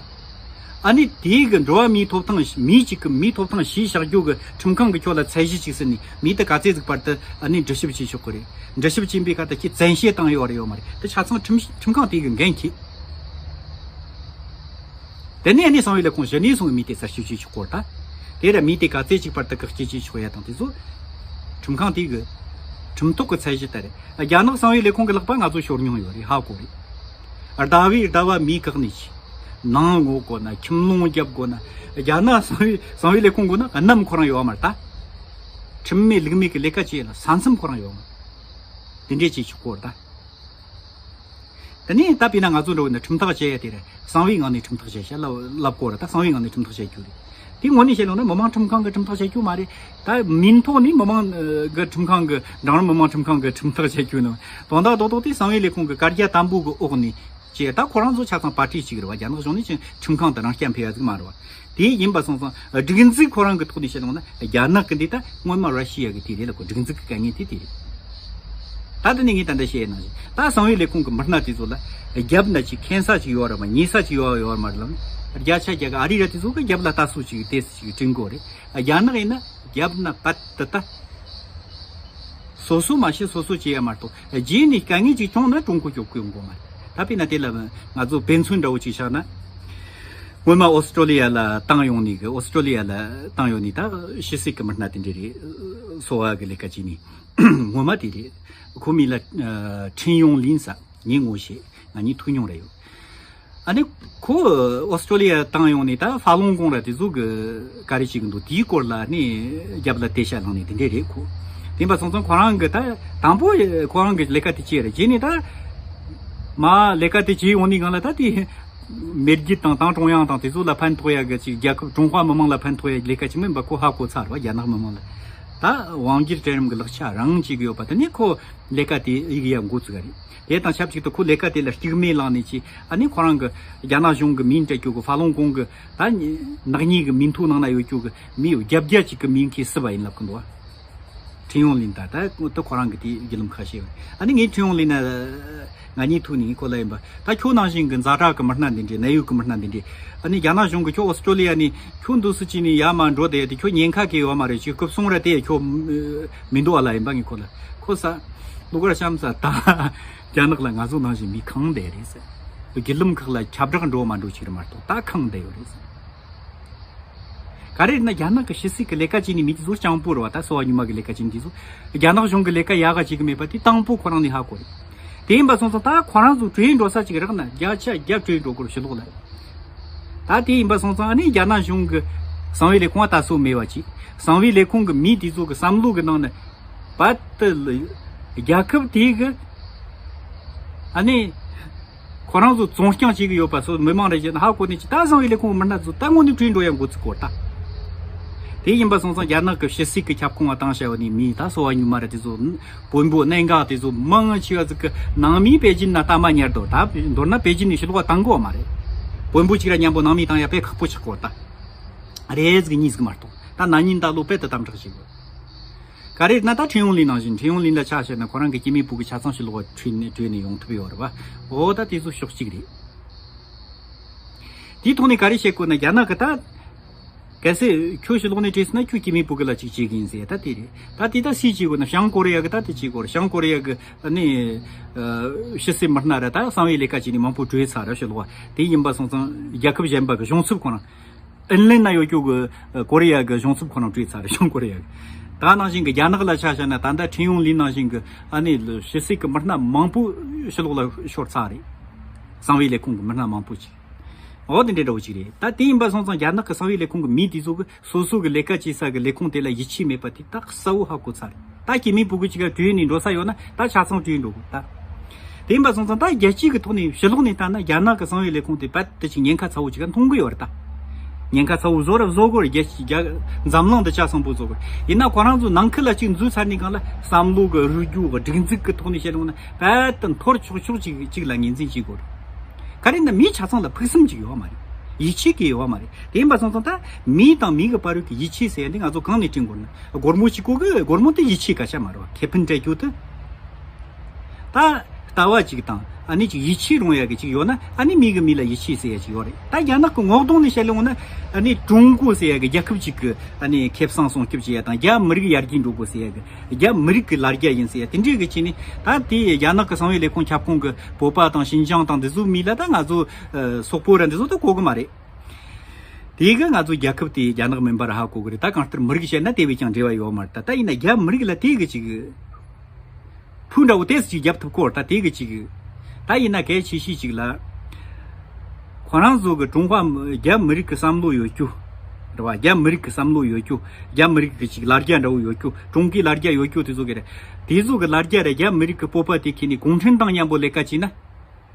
ཨ་ནི་དེའི་གི་འགྲོ་བ་མིའི་ཐོབ་ཐང་། མི་གཅིག་གི་མིའི་ཐོབ་ཐང་ཞུས་བཞག་རྒྱུ་གི་ཁྲིམས་ཁང་གི་ཁྱོད་ལ་ཚད་གཞི་ཅིག་ཟིན་ནས་མི་དེ་ག་ཚད་ཟིག་བར་དུ་ཨ་ནི་འདྲི་ཞིབ་བྱེད་ཆོག་གི་རེད། འདྲི་ཞིབ་བྱེད་པའི་ཁ་ད་ཁྱེད་བཙན་ཤེད་བཏང་ཡོད་རེད་ཡོད་མ་རེད། དེ་ཆ་ཚང་ཁྲིམས་ཁྲིམས་ཁང་དེ་གི་འགན་འཁྱེར། དེ་ནས་ཨ་ནི་གསང་བའི་ལས་ཁུངས་གཞི་ནས་སོང་བའི་མི་དེ་རྩད་གཅོད་བྱེད་ཆོག་གི་རེད་ད། དེ་ར་མི་དེ་ག་ཚད་ཅིག་བར་དུ་བཀག་སྐྱིལ་བྱེད་ཆོག་ཡ་དང་དེ་ཚོ་ཁྲིམས་ཁང་དེ་གི་ཁྲིམས་ཐོག་གི་ཚད་གཞི་ལྟར་རེད། རྒྱ་ནག་གསང་བའི་ལས་ཁུངས་ཀྱི་ལག་པ་ང་ཚོ་ཤོར་མྱོང་ཡོད་རེད། ཧ་གོ་རེད། ཟླ་བའི་ཟླ་བ་མི་བཀག་ནས་ཆེ། ནང་ངོ་དགོས་ན། ཁྱིམ་ལོང་རྒྱབ་དགོས་ན། རྒྱ་ནག་གསང་བའི་གསང་བའི་ལས་ཁུངས་དགོས་ན་གནམ་ཁོ་རང་ཡོད་མ་རེད་ད། ཁྲིམས་མེད་ལུགས་མེད་ཀྱི་ལས་ཀ་བྱེད་ཡ་ལ་ས་མཚམས་ཁོ་རང་ཡོད་མ་རེད། དེ་འདྲས་བྱེད་ཆོག་གོ་རེད་ད། དེ་ནས་ད་དཔེར་ན་ང་ཚོ་འགྲོ་བ་ན་ཁྲིམས་ཐག་བཅད་ཡ་དེ་རེད། གསང་བའི་ངང་ནས་ཁྲིམས་ཐག་བཅད་བྱ་ལབ་ལབ་གོ་ར། ད་གསང་བའི་ངང་ནས་ཁྲིམས་ཐག་བཅད་རྒྱུ་རེད། དེ་ངོ་ནས་བཤད་ཡོང་ན་མི་དམངས་ཁྲིམས་ཁང་གི་ཁྲིམས་ཐག་བཅད་རྒྱུ་མ་རེད། ད་མིང་ཐོག་ནས་མི་དམངས་ཨ་གི་ཁྲིམས་ཁང་གི། འབྲིང་རིམ་མི་དམངས་ཁྲིམས་ཁང་གི་ཁྲིམས་ཐག་བཅད་རྒྱུ་ནི། དོན་དག་རྡོག་རྡོག་དེ་གསང་བའི་ལས་ཁུངས་ཀྱི་བཀའ་རྒྱ་དམ་པོ་གི་འོག་ནས་བྱས། ད་ཁོ་རང་ཚོ་ཆ་ཚང་པར་ཊི་གཅིག་རེད་བ། རྒྱ་ནག་གཞུང་ནས་ཅང་ཁྲིམས་ཁང་དུ་རང་སྐྱ་འཕེར་ཡ་ཟིག་མ་རེད་བ། དེ་ཡིན་པ་སོང་ཙང་སྒྲིག་འཛུགས་ཁོ་རང་གི་ཐོག་ནས་བཤད་ཡོང་ན་རྒྱ་ནག་གི་འདི་ད་སྔོན་མ་ར་ཤི་ཡ་གི་དེ་རེད་ལ། ཁོ་སྒྲིག་འཛུགས་ཀྱི་དཀའ་ངལ་དེ་དེ་རེད། ད་དེ་ནས་ངས་ད་ལྟ་བཤད་ཡ་ནང་བཞིན་ད་གསང་བའི་ལས་ཁུངས་ཀྱི་མི་སྣ་དེ་ཚོ་ལ་རྒྱབ་ན་ཅིག་མཁྱེན་ས་ཅིག་ཡོད་ར་མ། ཉན་ས་ཅིག་ཡོད་ཡོད་ར་མ་རེད་ལ། བརྒྱ་ཆ་བརྒྱ་གི་ཨ་རི་ར་དེ་ཚོ་གི་རྒྱབ་ལ་ལྟ་སྲོལ་ཅིག་དེ་ཅིག་བསྐྲུན་དགོས་རེད། རྒྱ་ནག་ཡིན་ན་རྒྱབ་ན་པད་དུ་ད། སོ་སོ་མ་ཤེས་སོ་སོ་བྱེད་ཡ་མ་གཏོགས། རྗེས་ནས་དཀའ་ངལ་ཅིག་བྱུང་ན་ཀྲུང་གོ་སྐྱོབ་དགོས་ཡོང་གི་མ་རེད། ད་དཔེར་ན་དེ་ལ་ང་ཚོ་དཔེ་མཚོན་འདྲ་བོ་ཅིག་བཞག་ན། སྔོན་མ་ཨོ་སི་ཀྲོ་ལི་ཡ་ལ་བཏང་ཡོང་ནི་གི། ཨོ་སི་ཀྲོ་ལི་ཡ་ལ་བཏང་ཡོང་ནི་ད་ཕྱི་སྲིད་ཀྱི་མི་སྣ་དེ་འདྲ་རེད། གསོ་བ་གི་ལས་ཀ་བྱེད་ནི་སྔོན་མ་དེ་རེད། ཁོ་མིང་ལ་ཨ་ཁྲིན་ཡུང་ལིན་ཟེར། ངས་ངོ་ཤེས། ང་གཉིས་ཐུག་མྱོང་རེད་ཡོད། ཨ་ནི་ཁོ་ཨོ་སི་ཀྲོ་ལི་ཡ་བཏང་ཡོང་ནས་ད་ཧྥ་ལུང་ཀོང་ར་དེ་ཚོ་གི་ག་རེ་བྱེད་གི་འདུག་དེའི་སྐོར་ལ་ནི་རྒྱབ་ལ་དེ་ཤ་ལངས་ནས་དེ་འདྲས་རེད་ཁོ། དེ་ཡིན་པ་སོང་ཙང་ཁོ་རང་གི་ད་དང་པོ་ཁོ་རང་གི་ལས་ཀ་དེ་བྱས་རེད། རྗེས་ནས་ད་མ་ལས་ཀ་དེ་བྱས་ཡོང་ནས་གང་ལ་ད་དེ་མེས་རྒྱལ་དང་ཏང་ཀྲུང་དབྱང་དང་དེ་ཚོ་ལ་ཕན་ཐོགས་ཡ་གི་ཅིག་རྒྱལ་ཁབ་ཀྲུང་ཧྭ་མི་དམངས་ལ་ཕན་ཐོགས་ཡ་ལས་ཀ་ཅིག་མིན་པ་ཁོ་ཧ་གོ་ཚར་བ། རྒྱ་ནག་མི་དམངས་ལ་ད་དབང་སྒྱུར་གྲལ་རིམ་གི་ལག་ཆ་རང་བྱེད་གི་ཡོད་པ་དེ་ནས་ཁོ་ལས་ཀ་དེ་ཡིག་ཡ་འགོ་བཙུགས་རེད། དེ་དང་ཆབས་ཅིག་ཏུ་ཁོ་ལས་ཀ་དེ་ལ་སྐྱུག་མེ་ལངས་ནས་ཅི་ཨ་ནི་ཁོ་རང་གི་རྒྱ་ནག་གཞུང་གི་མིང་སྤྲད་རྒྱུ་གི་ཧྥ་ལུང་ཀོང་གི་ད་ནག་ཉེས་གི་མིང་ཐོ་ནང་ན་ཡོད་རྒྱུ་གི་མི་བརྒྱད་བརྒྱ་ཅིག་གི་མིང་ཁོས་བསུབས་པ་ཡིན་ལབ་གི་འདུག་ཁྲིན་ཡུང་ལིན་ད་ད་ད་ཁོ་རང་གི་དེ་བརྒྱུད་ལམ་ཁ་ཤས་ཡོད། ཨ་ནི་ངས་ཁྲིན་ཡུང་ལིན་ན་ང་གཉིས་ཐུག་ནས་ཁོ་ལ་ཡིན་པ་ད་ཁྱོད་ནང་བཞིན་གི་ཛ་དྲག་གི་མི་སྣ་འདི་འདྲས་ནད་ཡོད་གི་མི་སྣ་འདི་འདྲས་ཨ་ནི་རྒྱ་ནག་གཞུང་གི་ཁྱོད་ཨོ་སི་ཀྲོ་ལི་ཡ་ནས་ཁྱོད་འདུག་སུ་ཅི་ནས་ཡར་མར་འགྲོ་བསྡད་དེ་ཁྱོད་ཉེན་ཁ་གི་ཡོད་མ་རེད། ཅིག་སྐུ་སྲུང་ར་དེ་ཁྱོད་མི་འདུག་ཨ་ལ་ཡིན་པ་ངས་ཁོ་ལ་ཁོ་ས་ལུ་གར་ཤམ་ས་ད་རྒྱ་ནག་ལ་ང་ཚོ་ནང་བཞིན་མི་གང་བསྡད་རེད་ཟེར། བརྒྱུད་ལམ་ཁག་ལ་ཁྱབ་བསྒྲགས་འགྲོ་མ་འགྲོ་ཅིག་རེད་མ་གཏོགས་ད་གང་བསྡད་ཡོད་རེད་ཟེར། ག་རེ་ན་རྒྱ་ནག་གི་ཕྱི་སྲིད་ཀྱི་ལས་ཀ་བྱེད་ནི་མི་དེ་ཚོ་སྤྱང་པོ་རེད་བ། ད་སོ་བ་ཉུལ་མ་གི་ལས་ཀ་བྱེད་ནི་དེ་ཚོ་རྒྱ་ནག་གཞུང་གི་ལས་ཀ་ཡག་ག་བྱེད་གི་མེད་པ་དེ་དང་པོ་ཁོ་རང་ནས་ཧ་གོ་རེད། དེ་ཡིན་པ་སོང་ཙང་ད་ཁོ་རང་ཚོ་བྲོས་འགྲོ་ས་ཅིག་རག་ན་བརྒྱ་ཆ་བརྒྱ་བྲོས་འགྲོ་དགོས་རེད་ཕྱི་ལོགས་ལ། ད་དེ་ཡིན་པ་སོང་ཙང་ཨ་ནི་རྒྱ་ནག་གཞུང་གི་གསང་བའི་ལས་ཁུངས་ད་སོ་མེད་པ་ཅིག་གསང་བའི་ལས་ཁུངས་གི་མི་དེ་ཚོ་གི་བསམ་བློ་གི་ནང་ནས་པད་དེ་རྒྱལ་ཁབ་དེ་གི་ཨ་ནི། ཁོ་རང་ཚོ་བཙོན་རྐྱང་བྱེད་ཀྱི་ཡོད་པ་སོགས་མི་མང་རེ་བཞིན་ཧ་གོ་ནས་ཅི་ད་གསང་བའི་ལས་ཁུངས་མི་སྣ་ཚོ་ད་དངོས་གནས་བྲོས་འགྲོ་ཡ་འགོ་ཚུགས་སྐོར་ད། དེ་ཡིན་པ་སོང་ཙང་རྒྱ་ནག་གི་ཕྱི་སྲིད་ཀྱི་ཁྱབ་ཁོངས་ལ་བཏང་བྱ་བ་ནས་མི་ད་སོ་བ་ཉུལ་མ་རེད། དེ་ཚོ་བོན་པོ་གནད་འགག་དེ་ཚོ་མང་ཆེ་བ་ཟིག་གི་ནང་མིས་པེ་ཅིན་ན་ལྟ་མ་ཉར་དོ། ད་མདོར་ན་པེ་ཅིན་ནས་ཕྱི་ལོགས་བཏང་གོ་མ་རེད། བོན་པོ་གཅིག་ར་མཉམ་པོ་ནང་མིས་བཏང་ཡ་དཔེ་ཁག་པོ་ཆགས་སྐོར་ད། རེ་ཟིག་གཉིས་ཟིག་མ་གཏོགས་ད་ན་ནིང་ད་ལོ་དཔེ་ད་དམ་དྲག་བྱེད་དགོས། ག་རེ་ན་ད་ཁྲིན་ཡུང་ལིན་ནང་བཞིན་ཁྲིན་ཡུང་ལིན་ལ་ཆ་བཞག་ན་ཁོ་རང་གི་སྐྱེ་དམན་ཕྲུ་གུ་ཆ་ཚང་ཕྱི་ལོགས་བྲོས་ནས་བྲོས་ནས་ཡོང་ཐུབ་ཡོད་རེད་བ། འོ་ད་དེ་ཚོ་ཕྱོགས་གཅིག་རེད། དེའི་ཐོག་ནས་ག་རེ་བཤད་དགོས་ན་རྒྱ་ནག་གི་ད། གལ་སྲིད་ཁྱོད་ཕྱི་ལོགས་ནས་བྲོས་སོང་ན་ཁྱོད་སྐྱེ་དམན་ཕྲུ་གུ་ལ་ཅིག་བྱེད་གི་ཡིན་ཟེར་ད་དེ་རེད། ད་དེ་ད་སུས་བྱེད་དགོས་ན་བྱང་ཀོ་རི་ཡ་གི་ད་དེ་བྱེད་དགོས་རེད། བྱང་ཀོ་རི་ཡ་གི་ནི་ཕྱི་སྲིད་མི་སྣ་ར་ད་གསང་བའི་ལས་ཀ་བྱས་ནས་མང་པོ་བྲོས་ཚར་ར་ཕྱི་ལོགས་དེ་ཡིན་པ་སོང་ཙང་རྒྱལ་ཁབ་གཞན་པ་གི་གཞུང་ཚབ་ཁོ་རང་། ཨིན་ལན་ན་ཡོད་རྒྱུ་གི་ཀོ་རི་ཡ་གི་གཞུང་ཚབ་ཁོ་རང་བྲོས་ཚར་རེད། བྱང་ཀོ་རི་ཡ་གི་ད་ནང་བཞིན་གི་རྒྱ་ནག་ལ་ཆ་བཞག་ན་ད་ལྟ་ཁྲིན་ཡུང་ལིན་ནང་བཞིན་གི་ཨ་ནི་ཕྱི་སྲིད་གི་མི་སྣ་མང་པོ་ཕྱི་ལོགས་ལ་ཤོར་ཚར་རེད། གསང་བའི་ལས་ཁུངས་གི་མི་སྣ་མང་པོ་ཅིག་འོ་དེ་འདྲའི་འདྲ་བོ་ཅིག་རེད། ད་དེ་ཡིན་པ་སོང་ཙང་རྒྱ་ནག་གི་གསང་བའི་ལས་ཁུངས་གི་མི་དེ་ཚོ་གི་སོ་སོ་གི་ལས་ཀ་བྱེད་ས་གི་ལས་ཁུངས་དེ་ལ་ཡིད་ཆེས་མེད་པ་དེ་ད་གསལ་བོ་ཧ་གོ་ཚར་རེད། ད་སྐྱེ་དམན་ཕྲུ་གུ་གཅིག་ག་བྲོས་ནས་འགྲོ་ས་ཡོད་ན་ད་ཆ་ཚང་བྲོས་འགྲོ་དགོས་ད། དེ་ཡིན་པ་སོང་ཙང་ད་རྒྱལ་སྤྱི་གི་ཐོག་ནས་ཕྱི་ལོགས་ནས་ལྟ་ན་རྒྱ་ནག་གི་གསང་བའི་ལས་ཁུངས་དེ་རྦད་དེ་ཅིག་ཉེན་ཁ་ཚ་བོ་ཅིག་ག་མཐོང་གི་ཡོད་རེད་ད། ཉེན་ཁ་ཚ་བོ་བཟོ་ར་བཟོ་དགོས་རེད། རྒྱལ་སྤྱི་རྒྱ་འཛམ་གླིང་འདི་ཆ་ཚང་པོ་བཟོ་དགོས་རེད། ཡིན་ན་ཁོ་རང་ཚོ་ནང་ཁུལ་ལ་ཅིག་འཛུལ་ཚར་ནས་གང་ལ་བསམ་བློ་གི་རུས་རྒྱུ་གི་སྒྲིག་འཛུགས་གི་ཐོག་ནས་བཤད་ཡོང་ན་རྦད་དེ་འཐོར་ཆོག་ཆོག་ཅིག་ཅིག་ལ་ངོས་འཛིན་བྱེད་དགོས་རེད། ག་རེ་ན་མི་ཆ་ཚང་ལ་ཕུགས་བསམ་ཅིག་ཡོད་མ་རེད། ཡིད་ཆེས་ཀྱི་ཡོད་མ་རེད། དེ་ཡིན་པ་སོང་ཙང་ད་མི་དང་མི་གི་བར་གྱི་ཡིད་ཆེས་ཟེར་ཡ་འདི་ང་ཚོ་གང་ནས་བསྐྲུན་དགོས་ན་སྒོར་མོ་གཅིག་པོ་གི་སྒོར་མོ་དེ་ཡིད་ཆེས་སྐད་ཆ་མ་རེད་བ། ཁེ་ཕན་སྤྲད་རྒྱུ་དེ། ད་ལྟ་བ་ཅིག་དང་ཨ་ནི་ཅིག་ཡིད་ཆེས་རུང་ཡ་གི་ཅིག་ཡོད་ན་ཨ་ནི་མི་གི་མི་ལ་ཡིད་ཆེས་ཟེར་ཡ་ཅིག་ཡོད་རེད། ད་རྒྱ་ནག་གི་ངོ་གདོང་ནས་བཤད་ལེ་འོང་ན་ཨ་ནི་ཀྲུང་གོ་ཟེར་ཡ་གི་རྒྱལ་ཁབ་ཅིག་གི་ཨ་ནི་ཁེ་བཟང་སྲུང་སྐྱོབ་བྱེད་ཡ་དང་རྒྱ་མི་རིགས་ཡར་རྒྱས་འགྲོ་དགོས་ཟེར་ཡ་གི་རྒྱ་མི་རིགས་གི་ལ་རྒྱ་ཡིན་ཟེར་ཡ་དེ་འདྲས་གི་ཅིག་ནི་ད་དེ་རྒྱ་ནག་གི་གསང་བའི་ལས་ཁུངས་ཁྱབ་ཁོངས་གི་བོད་པ་དང་ཞིན་ཅང་དང་འདི་ཚོའི་མི་ལ་ད་ང་ཚོ་སོག་པོ་ར་འདི་ཚོ་ད་གོ་གི་མ་རེད། དེ་གི་ང་ཚོ་རྒྱལ་ཁབ་དེ་རྒྱ་ནག་མིན་པ་ར་ཧ་གོ་གི་རེད། ད་གང་ལྟར་མི་རིགས་བཤད་ན་དེ་བས་ཀྱང་འབྲེལ་བ་ཡོད་མ་རེད། ད་ད་ཡིན་ན་རྒྱ་མི་རིགས་ལ་དེ་གི་ཅིག་ཕུ་འདྲ་བོ་ཏོག་ཙམ་ཅིག་རྒྱབ་ཐུབ་ཀྱི་ཡོད་རེད། ད་དེ་གི་ཅིག་ད་ཡིན་ན་གལ་ཆེ་ཤོས་ཅིག་ལ། ཁོ་རང་ཚོ་གི་ཀྲུང་ཧྭ་རྒྱ་མི་རིགས་ཀྱི་བསམ་བློ་ཡོད་རྒྱུ། རེད་བ། རྒྱ་མི་རིགས་ཀྱི་བསམ་བློ་ཡོད་རྒྱུ། རྒྱ་མི་རིགས་ཀྱི་ཅིག་ལ་རྒྱ་འདྲ་བོ་ཡོད་རྒྱུ། ཀྲུང་གོའི་ལ་རྒྱ་ཡོད་རྒྱུ་དེ་ཚོ་གི་རེད། དེ་ཚོ་གི་ལ་རྒྱ་རེད། རྒྱ་མི་རིགས་ཀྱི་སྤོབས་པ་དེ་ཁྱེར་ནས་གུང་ཁྲན་ཏང་མཉམ་པོ་ལས་ཀ་བྱས་ན།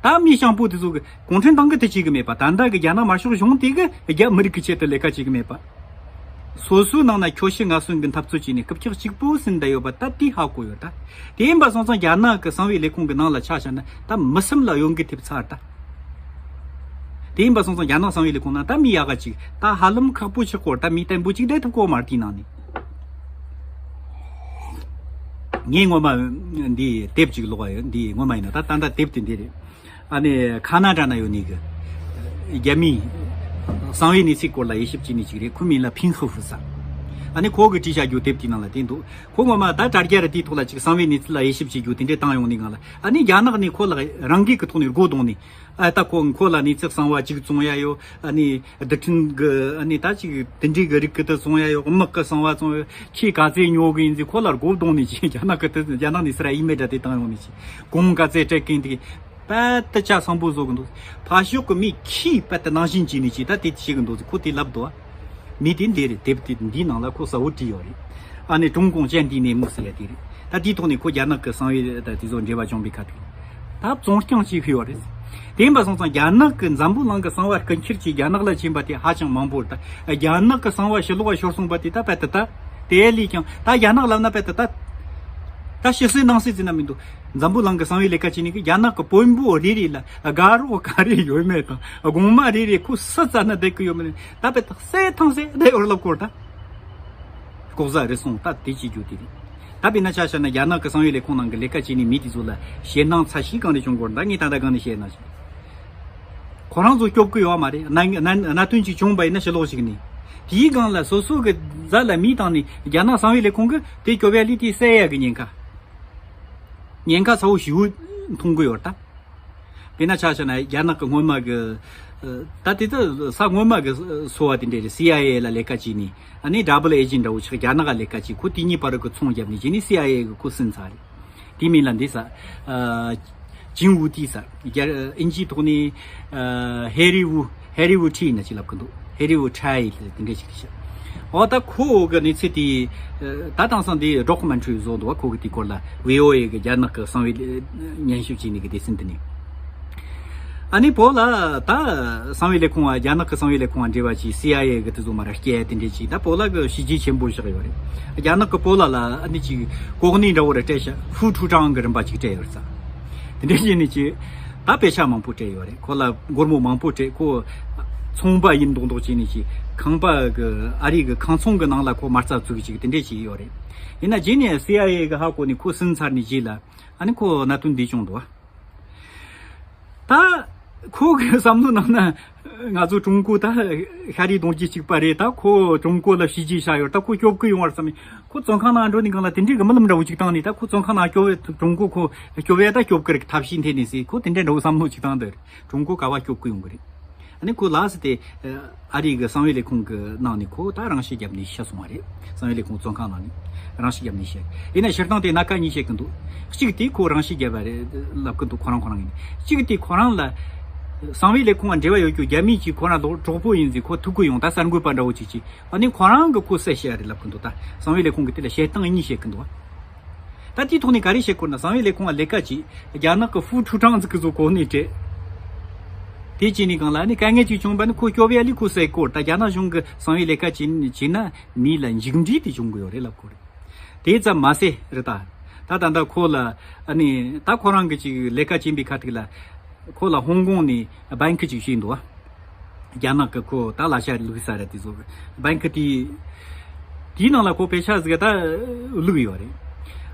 ད་མི་སྤྱང་པོ་དེ་ཚོ་གི་གུང་ཁྲན་ཏང་གི་དེ་བྱེད་གི་མེད་པ། ད་ལྟ་གི་རྒྱ་ནག་དམར་ཤོག་གཞུང་དེ་གི་རྒྱ་མི་རིགས་ཀྱི་ཆེད་དུ་ལས་ཀ་བྱེད་གི་མེད་པ། སོ་སོའི་ནང་ན་ཁྱོ་ཤི་ང་གསོན་གི་འཐབ་རྩོད་བྱས་ནས་རྐུབ་བཀྱག་གཅིག་པོ་ཟིན་བསྡད་ཡོད་པ་ད་དེ་ཧ་གོ་ཡོད་ད། དེ་ཡིན་པ་སོང་ཙང་རྒྱ་ནག་གི་གསང་བའི་ལས་ཁུངས་གི་ནང་ལ་ཆ་བཞག་ན་ད་མི་སེམས་ལ་གཡོ་འགུལ་ཐེབས་ཚར་ད། དེ་ཡིན་པ་སོང་ཙང་རྒྱ་ནག་གསང་བའི་ལས་ཁུངས་ནང་ད་མི་ཡག་ག་ཅིག་ད་ཧ་ལམ་ཁག་པོ་ཆགས་སྐོར་ད་མི་བརྟན་པོ་ཅིག་བསྡད་ཐུབ་ཀྱི་ཡོད་མ་རེད། དེའི་ནང་ནས་ངས་ངོ་མ་འདི་དེབ་ཅིག་ཀློག་ག་ཡོད། འདི་ངོ་མ་ཡིན་ན་ད་ད་ལྟ་དེབ་དེ་འདི་རེད། ཨ་ནི་ཁ་ན་ཌ་ན་ཡོད་ནི་གི་རྒྱ་མིའི་གསང་བའི་གནས་ཚུལ་སྐོར་ལ་དབྱེ་ཞིབ་བྱེད་ནི་ཅིག་རེད། ཁོའི་མིང་ལ་ཕིན་ཧི་ཧྥུ་ཟེར། ཨ་ནི་ཁོ་གི་བྲིས་བཞག་རྒྱུ་དེབ་དེའི་ནང་ལ་དེ་འདུག་ཁོ་ངོ་མ་ད་དྲ་རྒྱ་ར་དེའི་ཐོག་ལ་ཅིག་གསང་བའི་གནས་ཚུལ་ལ་དབྱེ་ཞིབ་བྱེད་རྒྱུ་དེ་འདྲས་བཏང་ཡོང་ནི་གང་ལ། ཨ་ནི་རྒྱ་ནག་ནས་ཁོ་ལ་རང་འགུལ་གི་ཐོག་ནས་སྒོ་བརྡུངས་ནི། ཨ་ད་ཁོ་ཁོ་ལ་ནི་ཚེ་གསང་བ་ཅིག་བཙོང་ཡ་ཡོད། ཨ་ནི་རྡུལ་ཕྲན་གི་ཨ་ནི་ད་ཅིག་དེ་འདྲས་གི་རིགས་གི་དེ་བཙོང་ཡ་ཡོད། དམག་གི་གསང་བ་བཙོང་ཡ་ཡོད། ཁྱེད་ག་ཚད་ཉོ་གི་ཡིན་ཟེར་ཁོ་ལ་སྒོ་བརྡུངས་ནི་ཅིག་རྒྱ་ནག་གི་དེ་རྒྱ་ནག་ནས་སི་ར་ཨི་མེལ་འདྲ་དེ་བཏང་ཡོང་ནི་ཅིག་གོང་ག་ཚད་སྤྲད་གིན་དེ། པད་དུ་ཆ་སང་པོ་བཟོ་གི་འདུག་ཕ་ཤོག་གི་མི་ཁྱིས་པད་དུ་ནང་བཞིན་བྱས་ནས་ཅིག་ད་དེ་བྱེད་གི་འདུག་ཁོ་དེ་ལབ་འདུག་མི་དེ་འདི་རེད། དེབ་དེ་འདིའི་ནང་ལ་ཁོ་གསལ་བོ་བྲིས་ཡོད་རེད། ཨ་ནི་ཀྲུང་གུང་ཅན་དེའི་ནས་མུ་ཟེར་ཡ་དེ་རེད། ད་དེའི་ཐོག་ནས་ཁོ་རྒྱ་ནག་གི་གསང་བའི་ད་དེ་ཚོ་འབྲེལ་བ་བྱུང་བའི་ཁ་ཐུག་ད་བཙོང་རྐྱང་བྱས་ཕུལ་ཡོད་རེད། དེ་ཡིན་པ་སོང་ཙང་རྒྱ་ནག་གི་འཛམ་བུ་གླིང་གི་གསང་བ་རྐུ་འཁྱེར་གྱིས་རྒྱ་ནག་ལ་ཕྱིན་པ་དེ་ཧ་ཅང་མང་པོ་རེད། ད་རྒྱ་ནག་གི་གསང་བ་ཕྱི་ལོགས་ལ་ཤོར་སོང་པ་དེ་ད་པད་དུ་ད་དེ་ལས་ཀྱང་ད་རྒྱ་ནག་ལབ་ན་པད་དུ་ད་ད་ཕྱི་སྲིད་ནང་སྲིད་ཟེར་ན་མི་འདུག་འཛམ་བུ་གླིང་གི་གསང་བའི་ལས་ཀ་བྱེད་ནི་གི་རྒྱ་ནག་གི་དཔོན་པོ་རེ་རེ་ལ་དགའ་རོགས་ག་རེ་ཡོད་མེད་དང་། དགོང་མ་རེ་རེ་ཁོ་སུ་རྩ་ན་བསྡད་གི་ཡོད་མེད་ད་པད་དུ་གསལ་ཐང་གསལ་བསྡད་ཡོད་ལབ་སྐོར་ད། ལྐོག་ཟ་རེ་སོང་ད་དེ་བྱེད་རྒྱུ་དེ་རེད། ད་དཔེར་ན་ཆ་བཞག་ན་རྒྱ་ནག་གི་གསང་བའི་ལས་ཁུངས་ནང་གི་ལས་ཀ་བྱེད་ནི་མི་དེ་ཚོ་ལ་ཞེད་སྣང་ཚ་ཤས་གང་རེ་བྱུང་དགོས་ད་ངས་ད་ལྟ་གང་ནས་བཤད་ན་ཞིག་ཁོ་རང་ཚོ་སྐྱོབ་གི་ཡོད་མ་རེད། གནད་གནད་གནད་དོན་ཅིག་བྱུང་བ་ཡིན་ན་ཕྱི་ལོགས་ཤིག་ནས་དེའི་སྒང་ལ་སོ་སོ་གི་རྩ་ལ་མི་བཏང་ནས་རྒྱ་ནག་གསང་བའི་ལས་ཁུངས་གི་དེ་སྐྱོབ་ཡ་ལི་དེ་བསད་ཡ་གི་ཉེན་ཁ། ཉེན་ཁ་ཚ་བོ་ཞེ་པོ་མཐོང་གི་ཡོད་ད། དཔེར་ན་ཆ་བཞག་ན་རྒྱ་ནག་གི་སྔོན་མ་གི་ད་དེ་ད་ས་སྔོན་མ་གི་སོ་བ་དེ་འདྲ་རེད། སི་ཨའི་ཨེ་ལ་ལས་ཀ་བྱས་ནས་ཨ་ནི་ཌབ་བལ་ཨེ་ཇེན་འདྲ་བོ་ཆགས་རྒྱ་ནག་ལ་ལས་ཀ་བྱས། ཁོ་དེ་གཉིས་བར་རུ་གི་ཚོང་བརྒྱབ་ནས་བྱས་ནས་སི་ཨའི་ཨེ་གི་ཁོ་ཟིན་ཚར་རེད། དེའི་མིང་ལ་འདི་ས། ཨ། ཇིང་ཝུ་ཏི་ས། རྒྱ་ཨིན་ཇིའི་ཐོག་ནས། ཨ། ཧེ་རི་ཝུ། ཧེ་རི་ཝུ་ཁྲི་ཡིན་ན་ཅིག་ལབ་གི་འདུག་ཧེ་རི་ཝུ་ཁྲི་ཡིན་དེ་འདྲ་ཞིག་རེད་ཤག་འོ་ད་ཁོ་གི་གནས་ཚུལ་དེ། ཨ། ད་དེང་སང་དེ་ཌོ་ཀུ་མེན་ཊ་རི་བཟོ་འདུག་ཁོ་གི་དེ་སྐོར་ལ་བྷི་ཨོ་ཨེ་གི་རྒྱ་ནག་གི་གསང་བའི་སྙན་ཞུ་བྱས་ནས་གི་སྡེ་ཚན་དེ་ནས། ཨ་ནི་བོད་ལ་ད་གསང་བའི་ལས་ཁུངས་བ་རྒྱ་ནག་གི་གསང་བའི་ལས་ཁུངས་བ་འབྲེལ་བ་བྱས་སི་ཨའི་ཨེ་གི་དེ་ཚོ་མར་ར་སྐྱེལ་དེ་འདྲས་བྱས། ད་བོད་ལ་གི་བྱས་རྗེས་ཆེན་པོ་བཞག་ཡོད་རེད། རྒྱ་ནག་གི་བོད་ལ་ལ་ཨ་ནི་ཅིག་གོ་གནས་འདྲ་བོ་ར་སྤྲད་ཤག་ཧྥུའུ་ཁྲུའུ་ཀྲང་གི་རིམ་པ་ཅིག་སྤྲད་ཡོད་རེད་ས། དེ་འདྲས་བྱས་ནས་ཅིག་ད་པེ་ཤ་མང་པོ་སྤྲད་ཡོད་རེད། ཁོ་ལ་སྒོར་མོ་མང་པོ་སྤྲད། ཁོ་ཚོང་པ་ཡིན་མདོག་མདོག་བྱས་ནས་ཅིག་ཁང་པ་གི་ཨ་རི་གི་ཁང་ཚོང་གི་ནང་ལ་ཁོ་མ་རྩ་བཙུགས་ཅིག་དེ་འདྲས་བྱས་ཡོད་རེད། ཡིན་ན་རྗེས་ནས་སི་ཨའི་ཨེ་གི་ཧ་གོ་ནས་ཁོ་ཟིན་ཚར་ནས་རྗེས་ལ་ཨ་ནི་ཁོ་གནད་དོན་འདི་བྱུང་འདུག་བ། ད་ཁོ་གི་བསམ་བློ་ནང་ན་ང་ཚོ་ཀྲུང་གོ་ད་ཤ་རུས་གདོང་རྒྱུད་གཅིག་པ་རེད། ད་ཁོ་ཀྲུང་གོ་ལ་བྱས་རྗེས་བཞག་ཡོད། ད་ཁོ་སྐྱོབ་གི་ཡོང་བར་བསམ་ནས་ཁོ་བཙོན་ཁང་ནང་འགྲོ་ནས་སྒང་ལ་དེ་འདྲའི་གི་རྨི་ལམ་འདྲ་བོ་ཅིག་བཏང་ནས། ད་ཁོ་བཙོན་ཁང་ནང་སྐྱོབ་ཡ་ཀྲུང་གོ་ཁོ་སྐྱོབ་ཡ་ད་སྐྱོབ་གི་རེད། ཐབས་ཤེས་འཐེན་ནས་ཟེར། ཁོ་དེ་འདྲའི་འདྲ་བོ་བསམ་བློ་ཅིག་བཏང་འདུག་ཀྲུང་གོ་ག་བ་སྐྱོབ་གི་ཡོང་གི་རེད། ཨ་ནི་ཁོ་ལགས་སུ་དེ་ཨ་རི་གི་གསང་བའི་ལས་ཁུངས་གི་ནང་ནས་ཁོ་ད་རང་ཤི་བརྒྱབ་ནས་ཤི་སོང་བ་རེད། གསང་བའི་ལས་ཁུངས་བཙོན་ཁང་ནང་ནས་རང་ཤི་བརྒྱབ་ནས་ཤི། ཡིན་ན་སྤྱིར་བཏང་དེ་སྣ་ཁ་གཉིས་བཤད་གི་འདུག་གཅིག་དེ་ཁོ་རང་ཤི་བརྒྱབ་པ་རེད་ལབ་གི་འདུག་ཁོ་རང་ཁོ་རང་ཡིན། གཅིག་དེ་ཁོ་རང་ལ་གསང་བའི་ལས་ཁུངས་ལ་འབྲེལ་བ་ཡོད་རྒྱུ་རྒྱ་མི་གཅིག་ཁོ་རང་ལོ་གྲོགས་པོ་ཡིན་ཟེར། ཁོ་ཐུག་གི་ཡོང་ད་གསར་འགོད་པ་འདྲ་བོ་གཅིག་གིས་ཨ་ནི་ཁོ་རང་གི་ཁོ་བསད་ཤི་ཡ་རེད་ལབ་གི་འདུག་ད་གསང་བའི་ལས་ཁུངས་གི་དེ་ལ་བཤད་སྟངས་གཉིས་བཤད་གི་འདུག་ད་དེའི་ཐོག་ནས་ག་རེ་བཤད་དགོས་ན། གསང་བའི་ལས་ཁུངས་ལ་ལས་ཀ་བྱེད། རྒྱ་ནག་གི་ཧྥུའུ་ཁྲུའུ་ཀྲང་ཟིག་གི་བཟོ་གོ་ནས་སྤྲད། དེ་བྱས་ནས་གང་ལ་ནི་དཀའ་ངལ་ཅིག་བྱུང་བ་ནི་ཁོ་སྐྱོབ་ཡ་ལི་ཁོ་སའི་སྐོར་ད་རྒྱ་ནག་གཞུང་གི་གསང་བའི་ལས་ཀ་བྱེད་བྱེད་ན་མི་ལ་མཇུག་འབྲས་དེ་བྱུང་གི་ཡོད་རེད་ལབ་གོ་རེད། དེ་ཙམ་མ་ཟད་རེད་ད། ད་ད་ལྟ་ཁོ་ལ་ཨ་ནི་ད་ཁོ་རང་གི་ཅིག་ལས་ཀ་བྱེད་པའི་ཁ་ཐུག་ལ་ཁོ་ལ་ཧོང་ཀོང་ནས་བྷེང་ཁི་ཅིག་བྱས་འདུག་རྒྱ་ནག་གི་ཁོ་ད་ལ་ཤ་བླུགས་ས་ར་དེ་ཚོ་བྷེང་ཁི་དེ་དེའི་ནང་ལ་ཁོ་པེ་ཤ་ཟིག་ད་བླུགས་ཡོད་རེད།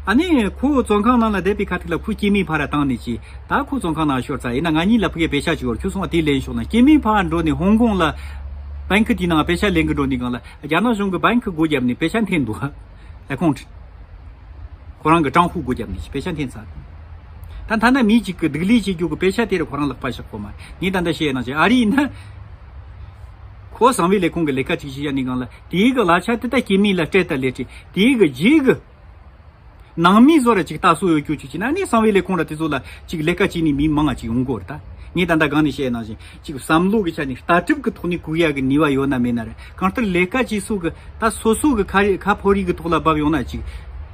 ཨ་ནི་ཁོ་བཙོན་ཁང་ནང་ལ་བསྡད་པའི་ཁ་ཐུག་ལ་ཁོ་སྐྱེ་དམན་ཕ་ར་བཏང་ནས་ཅི་ད་ཁོ་བཙོན་ཁང་ནང་ཤོར་ཚར། ཡིན་ན་ང་གཉིས་ལ་ཕུག་གའི་པེ་ཤ་ཅིག་ཡོད། ཁྱོད་སོང་བ་དེ་ལེན་ཤོག་ན་སྐྱེ་དམན་ཕ་འགྲོ་ནས་ཧོང་ཀོང་ལ་བྷེང་ཁི་དེའི་ནང་པེ་ཤ་ལེན་གི་འགྲོ་ནས་གང་ལ་རྒྱ་ནག་གཞུང་གི་བྷེང་ཁི་སྒོ་བརྒྱབ་ནས་པེ་ཤ་འཐེན་འདུག་ཨ་ཁོང་ཁྲི། ཁོ་རང་གི་ཀྲང་ཧུ་སྒོ་བརྒྱབ་ནས་པེ་ཤ་འཐེན་ཚར། ད་ཐ་ན་མི་གཅིག་གི་སྡུག་ལས་བྱེད་རྒྱུ་གི་པེ་ཤ་དེ་རུ་ཁོ་རང་ལག་པ་བཞག་གོ་མ། ངས་ད་ལྟ་བཤད་ཡ་ནང་བཞིན་ཨ་རི་ཡིན་ན། ཁོ་གསང་བའི་ལས་ཁུངས་ཀྱི་ལས་ཀ་ཅིག་བྱེད་ཡ་ནི་གང་ལ་དེའི་གི་གླ་ཆ་དེ་ད་སྐྱེ་དམན་ལ་སྤྲད་ད་ལས་ཀྲི་དེའི་གི་རྗེས་གི་ནང་མི་བཟོ་ར་ཅིག་ལྟ་སྲོལ་ཡོད་རྒྱུ་ཅིག་བྱས་ན་ནི་གསང་བའི་ལས་ཁུངས་ར་དེ་ཚོ་ལ་ཅིག་ལས་ཀ་བྱེད་ནི་མི་མང་ང་ཅིག་ཡོང་གོ་ར་ད། ངས་ད་ལྟ་གང་ནས་བཤད་ཡ་ནང་བཞིན། གཅིག་བསམ་བློ་གི་ཆ་ནས་ལྟ་གྲུབ་ཀྱི་ཐོག་ནས་སྒུག་ཡག་གི་ནུས་པ་ཡོད་ན་མེད་ན་རེད། གང་ལྟར་ལས་ཀ་བྱེད་སུ་གི་ད་སོ་སོ་གི་ཁ་རི་ཁ་ཕོ་རི་གི་ཐོག་ལ་བབས་ཡོང་ན་ཅིག་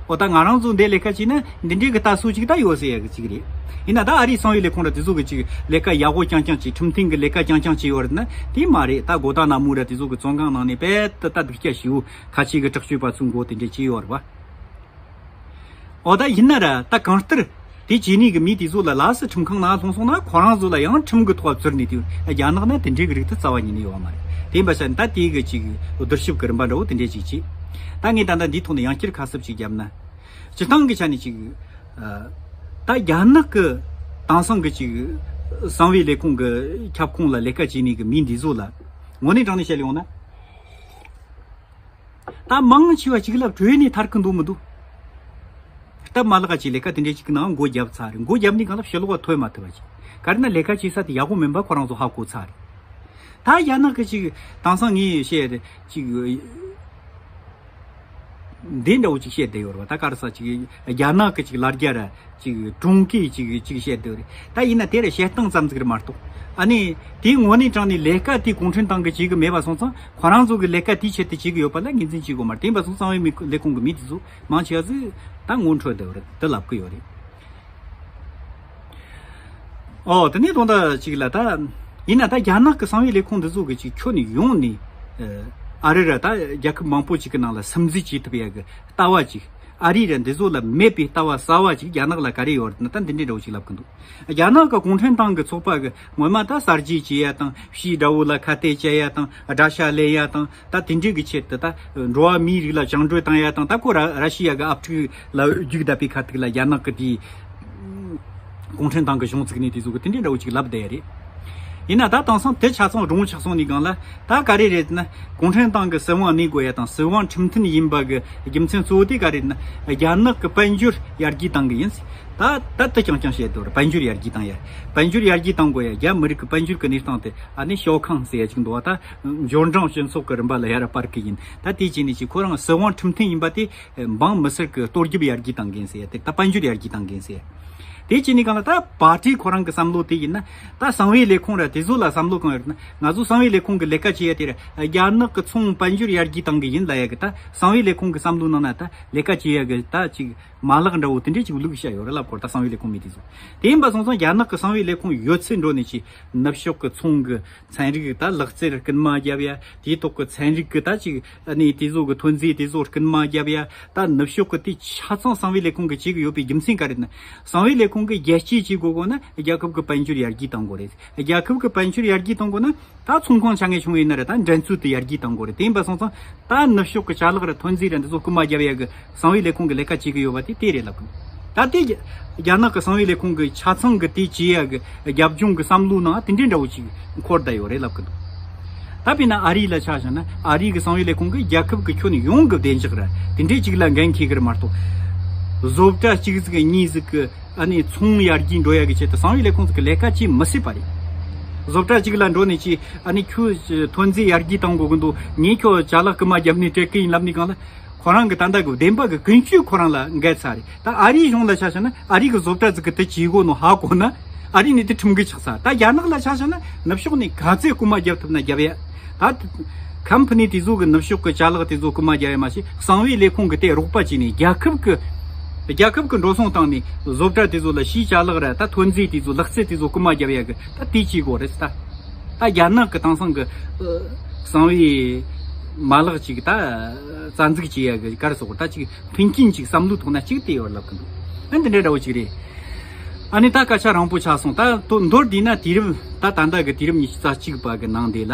འོ་ད་ང་རང་ཚོ་འདི་ལས་ཀ་བྱས་ན་འདི་འདྲའི་གི་ལྟ་སྲོལ་ཅིག་ད་ཡོད་ཟེར་ཡག་གི་ཅིག་རེད། ཡིན་ན་ད་ཨ་རིའི་གསང་བའི་ལས་ཁུངས་ར་དེ་ཚོ་གི་ཅིག་ལས་ཀ་ཡག་པོ་རྐྱང་རྐྱང་བྱས། ཁྲིམས་མཐུན་གི་ལས་ཀ་རྐྱང་རྐྱང་བྱས་ཡོད་རེད་ན་དེ་མ་རེད། ད་གོ་ད་ན་མུ་ར་དེ་ཚོ་གི་བཙོན་ཁང་ནང་ནས་རྦད་དེ་ད་སྡུག་སྐྱ་ཞེ་པོ་ཁ་ཆེ་གི་དྲག་སྤྱོད་པ་ཚོའི་མགོ་དེ་འདྲ་བྱས་ཡོད་རེད་བ། འོ་ད་ཡིན་ན་ར་ད་གང་ལྟར་དེ་བྱས་ནས་གི་མི་དེ་ཚོ་ལ་ལགས་སུ་ཁྲིམས་ཁང་ནང་ལྷུང་སོང་ན་ཁོ་རང་ཚོ་ལ་ཡང་ཁྲིམས་གི་ཐོག་བཙུར་ནས་དེ་རྒྱ་ནག་ན་དེ་འདྲའི་གི་རིགས་དེ་རྩ་བ་ཉིད་ནས་ཡོད་མ་རེད། དེ་ཡིན་པ་ཤ་ནི་ད་དེའི་གི་ཅིག་བསྡུར་ཞིབ་གི་རིམ་པ་འདྲ་བོ་དེ་འདྲས་ཅིག་བྱས། ད་ངས་ད་ལྟ་འདིའི་ཐོག་ནས་ཡང་བསྐྱར་ཁ་གསབ་ཅིག་བརྒྱབ་ན། སྤྱིར་བཏང་གི་ཆ་ནས་ཅིག་ད་རྒྱ་ནག་གི་དེང་སང་གི་ཅིག་གསང་བའི་ལས་ཁུངས་གི་ཁྱབ་ཁོངས་ལ་ལས་ཀ་བྱེད་ནི་གི་མི་འདི་ཚོ་ལ་དངོས་གནས་དྲང་གནས་བཤད་ཡོང་ན། ད་མང་ཆེ་བ་གཅིག་ལ་བྲོས་ནས་ཐར་གི་འདུག་མི་འདུག་སྟབས་མ་ལེགས་ཅིག་ལས་ཀ་དེ་འདྲའི་ཅིག་ནང་མགོ་བརྒྱབ་ཚར་རེད། མགོ་བརྒྱབ་ནས་གང་ལ་ཕྱི་ལོགས་ལ་ཐོན་མ་ཐུབ་པ་ཅིག་ག་རེ་ན་ལས་ཀ་བྱེད་ས་དེ་ཡག་པོ་མིན་པ་ཁོ་རང་ཚོ་ཧ་གོ་ཚར་རེད། ད་རྒྱ་ནག་གི་ཅིག་དེང་སང་ངས་བཤད་རེད་ཅིག་འདི་འདྲ་བོ་ཅིག་བཤད་བསྡད་ཡོད་རེད་བ། ད་ག་རེ་ཟེར་ཅིག་རྒྱ་ནག་གི་ཅིག་ལ་རྒྱ་ར་ཅིག་གྲོང་ཁྱེར་ཅིག་ཅིག་བཤད་བསྡད་ཡོད་རེད། ད་ཡིན་ན་དེ་ར་བཤད་སྟངས་ཙམ་ཟིག་རེད་མ་གཏོགས། ཨ་ནི་དེའི་ངོ་ནས་དྲངས་ནས་ལས་ཀ་དེ་གུང་ཁྲན་ཏང་གིས་བྱེད་གི་མེད་པ་སོང་ཙང་ཁོ་རང་ཚོ་གི་ལས་ཀ་དེའི་ཆེད་དུ་བྱེད་གི་ཡོད་པ་ལ་ངོས་འཛིན་བྱེད་དགོས་མ་རེད། དེ་ཡིན་པ་སོང་ཙང་གསང་བའི་མི་ལས་ཁུངས་གི་མི་དེ་ཚོ་མང་ཆེ་བ་ཟིག་ད་ངོ་འཕྲོད་བསྡད་ཡོད་རེད། དེ་ལབ་གི་ཡོད་རེད། ཨོ། དེ་ནས་དོན་དག་ཅིག་ལ་ད། ཡིན་ན་ད་རྒྱ་ནག་གི་གསང་བའི་ལས་ཁུངས་འདི་ཚོ་གི་ཅིག་ཁྱོན་ནས་ཡོང་ནས། ཨ་རི་ར་ད་རྒྱལ་ཁབ་མང་པོ་ཅིག་གི་ནང་ལ་སིམ་འཛུལ་བྱེད་ཐུབ་ཡ་གི་ལྟ་བ་ཅིག་ཨ་རི་ར་འདི་ཚོ་ལ་མེད་པའི་ལྟ་བ་གསར་བ་ཅིག་རྒྱ་ནག་ལ་ག་རེ་ཡོད་རེད་ན། ད་འདི་འདྲའི་འདྲ་བོ་ཅིག་ལབ་གི་འདུག་རྒྱ་ནག་གི་གུང་ཁྲན་ཏང་གི་ཚོགས་པ་གི་ངོ་མ་ད་གསར་བརྗེ་བྱེད་ཡ་དང་ཕྱིའི་དགྲ་བོ་ལ་ཁ་གཏད་བཅག་ཡ་དང་དགྲ་ཤ་ལེན་ཡ་དང་། ད་དེ་འདྲའི་གི་ཆེད་དུ་ད་འགྲོ་བ་མིའི་རིགས་ལ་བཅིངས་འགྲོལ་བཏང་ཡ་དང་། ད་ཁོ་ར་ར་ཤི་ཡ་གི་ཨབ་ཕྲུག་ལ་རྒྱུག་བསྡད་པའི་ཁ་ཐུག་ལ་རྒྱ་ནག་གི་དེའི་གུང་ཁྲན་ཏང་གི་གཞུང་བཙུགས་ནས་དེ་ཚོ་གི་དེ་འདྲའི་འདྲ་བོ་ཅིག་ལབ་བསྡད་ཡ་རེད། ཡིན་ན་ད་དེང་སང་དེ་ཆ་ཚང་སྒྲུང་ཆགས་སོང་ནས་སྒང་ལ་ད་ག་རེ་རེད་ན། གུང་ཁྲན་ཏང་གི་སྲིད་དབང་གནས་དགོས་ཡ་དང་སྲིད་དབང་ཁྲིམས་མཐུན་ཡིན་པ་གི་རྒྱུ་མཚན་གཙོ་བོ་དེ་ག་རེ་རེད་ན། རྒྱ་ནག་གི་དཔལ་འབྱོར་ཡར་རྒྱས་གཏང་གི་ཡིན། ད་ད་ལྟ་རྐྱང་རྐྱང་བཤད་དོ་རེད། དཔལ་འབྱོར་ཡར་རྒྱས་གཏང་ཡ། དཔལ་འབྱོར་ཡར་རྒྱས་གཏང་དགོས་ཡ། རྒྱ་མི་རིགས་ཀྱི་དཔལ་འབྱོར་གྱི་གནས་སྟངས་དེ་ཨ་ནི་ཞའོ་ཁང་ཟེར་ཡ་ཅིག་འདུག་བ། ད་འབྱོར་འབྲིང་སྤྱི་ཚོགས་ཀྱི་རིམ་པ་ལ་ཡར་སྤར་གི་ཡིན། ད་དེ་བྱས་ནས་ཅིག་ཁོ་རང་སྲིད་དབང་ཁྲིམས་མཐུན་ཡིན་པ་དེ་འབངས་མི་སེར་གྱི་ལྟོ་རྒྱབ་ཡར་རྒྱས་གཏང་གི་ཡིན་ཟེར་ཡ། དེ་ད་དཔལ་འབྱོར་ཡར་རྒྱས་གཏང་གི་ཡིན་ཟེར་ཡ། དེ་བྱས་ནས་གང་ལ་ད་པར་ཏི་ཁོ་རང་གི་བསམ་བློ་དེ་ཡིན་ན། ད་གསང་བའི་ལས་ཁུངས་ར་དེ་ཚོ་ལ་བསམ་བློ་གང་ཡོད་ན། ང་ཚོ་གསང་བའི་ལས་ཁུངས་ཀྱི་ལས་ཀ་བྱེད་ཡ་དེ་ར་རྒྱ་ནག་གི་ཚོང་དཔལ་འབྱོར་ཡར་རྒྱས་གཏང་གི་ཡིན་ལབ་ཡ་གི། ད་གསང་བའི་ལས་ཁུངས་ཀྱི་བསམ་བློ་ནང་ན་ད་ལས་ཀ་བྱེད་ཡ་གི་ད་ཅིག་མ་ལག་འདྲ་བོ་དེ་འདྲས་ཅིག་བླུགས་བཞག་ཡོད་རེད་ལབ་ཀྱི་ཡོད་རེད། ད་གསང་བའི་ལས་ཁུངས་མི་དེ་ཚོ། དེ་ཡིན་པ་སོང་ཙང་རྒྱ་ནག་གི་གསང་བའི་ལས་ཁུངས་ཡོད་ཚད་འགྲོ་ནས་ཅིག་ནུབ་ཕྱོགས་ཀྱི་ཚོང་གི་ཚན་རིག་ད་ལག་རྩལ་རྐུན་མ་བརྒྱབ་ཡ། དེའི་ཐོག་གི་ཚན་རིག་གི་ད་ཅིག་ཨ་ནི་དེ་ཚོ་གི་ཐོན་རྫས་དེ་ཚོ་རྐུན་མ་བརྒྱབ་ཡ། ད་ནུབ་ཕྱོགས་གི་དེ་ཆ་ཚང་གསང་བའི་ལས་ཁུངས་གི་བྱེད་གི་ཡོད་པའི་རྒྱུ་མཚན་ག་རེ་ན། གསང་བའི་ལས་ཁུངས་གི་རྒྱལ་སྤྱིའི་བྱེད་དགོས་དགོས་ན་རྒྱལ་ཁབ་གི་དཔལ་འབྱོར་ཡར་རྒྱས་གཏང་དགོས་རེད། རྒྱལ་ཁབ་གི་དཔལ་འབྱོར་ཡར་རྒྱས་གཏང་དགོས་ན། ད་ཚོང་ཁང་ཆ་ངེས་ཆུང་ཡིན་ན་ར་ད་འགྲན་རྩོད་དེ་ཡར་རྒྱས་གཏང་དགོས་རེད། དེ་ཡིན་པ་སོང་ཙང་ད་ནུབ་ཕྱོགས་ཀྱི་ཅ་ལག་ར་ཐོན་རྫས་ར་འདི་ཚོ་རྐུན་མ་བརྒྱབ་ཡ་གི་གསང་བའི་ལས་ཁུངས་ཀྱི་ལས་ཀ་བྱེད་གི་ཡོད་པ་དེ་དེ་རེད་ལབ་གི་འདུག་ད་དེ་རྒྱ་རྒྱ་ནག་གི་གསང་བའི་ལས་ཁུངས་ཀྱི་ཆ་ཚང་གི་དེ་བྱེད་ཡ་གི་རྒྱབ་ལྗོངས་ཀྱི་བསམ་བློའི་ནང་དེ་འདྲའི་འདྲ་བོ་ཅིག་འཁོར་བསྡད་ཡོད་རེད་ལབ་གི་འདུག་ད་དཔེར་ན་ཨ་རི་ལ་ཆ་བཞག་ན་ཨ་རི་གི་གསང་བའི་ལས་ཁུངས་ཀྱིས་རྒྱལ་ཁབ་ཀྱི་ཁྱོན་ཡོངས་ཀྱི་བདེ་འཇགས་ར་དེ་འདྲའི་ཅིག་ལ་འགན་འཁྱེར་གི་རེད་མ་གཏོགས། བཟོ་གྲྭ་གཅིག་ཟིག་གཉིས་ཟིག་གི་ཨ་ནི་ཚོང་ཡར་རྒྱས་འགྲོ་ཡ་གི་ཆེད་དུ་གསང་བའི་ལས་ཁུངས་ཟིག་གི་ལས་ཀ་བྱེད་མི་སྲིད་པ་རེད། བཟོ་གྲྭ་གཅིག་ལ་འགྲོ་ནས་ཅི་ཨ་ནི་ཁྱོད་ཐོན་རྫས་ཡར་རྒྱས་གཏང་དགོས་གི་འདུག་ངས་ཁྱོད་ཅ་ལག་རྐུན་མ་བརྒྱབ་ནས་སྤྲད་གི་ཡིན་ལབ་ནས་གང་ལ། ཁོ་རང་གི་ད་ལྟ་གི་བདེན་པ་གི་ཀུན་སྤྱོད་ཁོ་རང་ལ་འགལ་ཚར་རེད། ད་ཨ་རིའི་གཞུང་ལ་ཆ་བཞག་ན་ཨ་རི་གི་བཟོ་གྲྭ་ཟིག་གི་དེ་བྱེད་དགོས་ནོ་ཧ་གོ་ན་ཨ་རི་ནས་དེ་ཁྲིམས་འགལ་ཆགས་ཚར། ད་རྒྱ་ནག་ལ་ཆ་བཞག་ན་ནུབ་ཕྱོགས་ནས་ག་ཚོད་རྐུན་མ་རྒྱབ་ཐུབ་ན་རྒྱབ་ཡ། ད་ཁམ་ཕ་ནི་དེ་ཚོ་གི་ནུབ་ཕྱོགས་གི་ཅ་ལག་དེ་ཚོ་རྐུན་མ་རྒྱག་ཡ་མ་ཤེས་གསང་བའི་ལས་ཁུངས་གི་དེ་རོགས་པ་བྱས་ནས་རྒྱལ་ཁབ་གི་རྒྱལ་ཁབ་གི་འགྲོ་སོང་བཏང་ནས་བཟོ་གྲྭ་དེ་ཚོ་ལ་ཕྱིའི་ཅ་ལག་ར་ད་ཐོན་རྫས་དེ་ཚོ་ལག་རྩལ་དེ་ཚོ་རྐུན་མ་རྒྱབ་ཡ་གི་ད་དེ་བྱེད་དགོས་རེད་ད། ད་རྒྱ་ནག་གི་དེང་སང་གི་གསང་བའི་མ་ལག་ཅིག་ད་རྩ་འཛུགས་བྱེད་ཡ་གི་ག་རེ་ཟེར་དགོས་ད་ཅིག་མཐུན་རྐྱེན་ཅིག་བསམ་བློའི་ཐོག་ན་ཅིག་དེ་ཡོད་ལབ་གི་འདུག་ཨ་འདི་འདྲའི་འདྲ་བོ་ཅིག་རེད། ཨ་ནི་ད་སྐད་ཆ་རིང་པོ་ཆགས་སོང་། ད་དོ་མདོར་བསྡུས་ན་དུས་རབས་ད་ད་ལྟ་གི་དུས་རབས་ཉི་ཤུ་རྩ་གཅིག་པ་གི་ནང་དེ་ལ།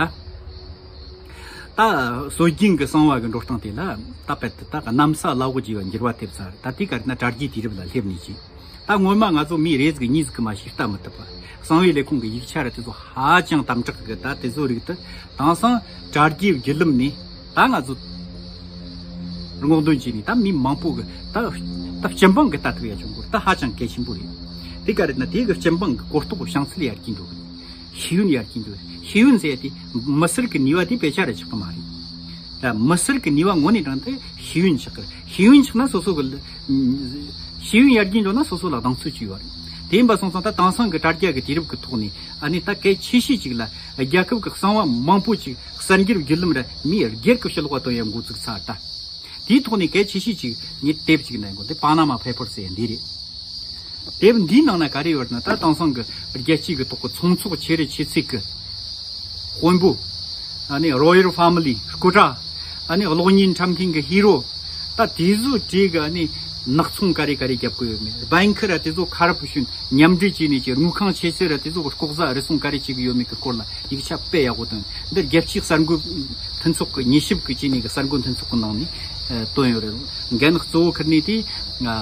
ད་སྲོལ་རྒྱུན་གྱི་གསང་བ་གི་འགྲོ་སྟངས་དེ་ལ་ད་དཔེ་དེ་ད་གནམ་ས་བླ་འོག་བརྗེ་བ་འགྱུར་བ་ཐེབས་ཚར། ད་དེ་ག་རེ་ན་དྲ་རྒྱའི་དུས་རབས་ལ་སླེབས་ནས་ཅི། ད་སྔོན་མ་ང་ཚོ་མི་རེ་ཟིག་གཉིས་ཟིག་གི་མ་ཞིག་ལྟ་མི་ཐུབ་པ། གསང་བའི་ལས་ཁུངས་ཀྱི་ཡིག་ཆ་ར་དེ་ཚོ་ཧ་ཅང་དམ་དྲག་གི། ད་དེ་ཚོ་རིགས་དེ་དེང་སང་དྲ་རྒྱའི་བརྒྱུད་ལམ་ནས་ད་ང་ཚོ་སྔོག་འདོན་བྱས་ནས་ད་མི་མང་པོ་གི་ད་ད་སྤྱི་འབངས་ཀྱི་ལྟ་ཐུབ་ཡ་བྱུང་གི་རེད། ད་ཧ་ཅང་གལ་ཆེན་པོ་རེད། དེ་ག་རེ་ན་དེ་གི་སྤྱི་འབངས་ཀྱི་གོ་རྟོགས་བྱང་ཚད་ཡར་རྒྱས་འགྲོ་གི་རེད། ཤེས་ཡོན་ཡར་རྒྱས་འགྲོ། ཤེས་ཡོན་ཟེར་ཡ་དེ་མི་སེར་གྱི་ནུས་པ་དེ་དཔེ་ཆ་ར་ཆགས་གི་མ་རེད། ད་མི་སེར་གྱི་ནུས་པ་དངོས་གནས་དྲང་དེ་ཤེས་ཡོན་ཆགས་གི་རེད། ཤེས་ཡོན་ཆགས་ན་སོ་སོ་གི་ཤེས་ཡོན་ཡར་རྒྱས་འགྲོ་ན་སོ་སོ་ལ་གདེང་ཚོད་ཅིག་ཡོད་རེད། དེ་ཡིན་པ་སོང་ཙང་ད་དེང་སང་གི་དྲ་རྒྱ་གི་དུས་རབས་ཀྱི་ཐོག་ནས་ཨ་ནི་ད་གལ་ཆེ་ཤོས་ཅིག་ལ་རྒྱལ་ཁབ་ཀྱི་གསང་བ་མང་པོ་ཅིག་གསར་འགྱུར་བརྒྱུད་ལམ་ར་མིའི་སྒེར་གྱི་ཕྱི་ལོགས་བཏོན་ཡ་འགོ་བཙུགས་ཚར་ད། དེའི་ཐོག་ནས་གལ་ཆེ་ཤོས་ཅིག་ངས་དེབ་ཅིག་ནས་འགོ་འདི་པ་ན་མ་པེ་པར་ཟེར་འདི་རེད། དེབ་འདིའི་ནང་ན་ག་རེ་ཡོད་ན་ད་དེང་སང་གི་རྒྱལ་སྤྱི་གི་ཐོག་གི་ཚོང་ཚོགས་ཆེ་རེ་ཆེ་ཚིག་གི་དཔོན་པོ། ཨ་ནི་རོ་ཡལ་ཕ་མི་ལི་སྐུ་དྲག་ཨ་ནི་གློག་བརྙན་འཁྲབ་མཁན་གི་ཧི་རོ། ད་དེ་ཚོ་གྲས་གི་ཨ་ནི་ནག་ཚོང་ག་རེ་ག་རེ་རྒྱབ་གི་ཡོད་མེད། བྷེང་ཁི་ར་དེ་ཚོ་ཁ་རབ་ཤུན་མཉམ་འབྲེལ་བྱས་ནས་ཀྱི་དངུལ་ཁང་ཆེ་ཚད་ར་དེ་ཚོ་གི་ལྐོག་ཟ་རུལ་སུངས་ག་རེ་བྱེད་གི་ཡོད་མེད་གི་སྐོར་ལ་ཡིག་ཆ་དཔེ་ཡག་པོ་བཏོན། འདིར་རྒྱལ་སྤྱིའི་གསར་འགོད་མཐུན་ཚོགས་ཀྱི་ཉེ་ཞིབ་ཀྱི་བྱས་ནས་གི་གསར་འགོད་མཐུན་ཚོགས་ཀྱི་ནང་ནས་ཨ་བཏོན་ཡོད་རེད། འགན་གཙོ་བོ་ཁུར་ནས་དེ་ཨ་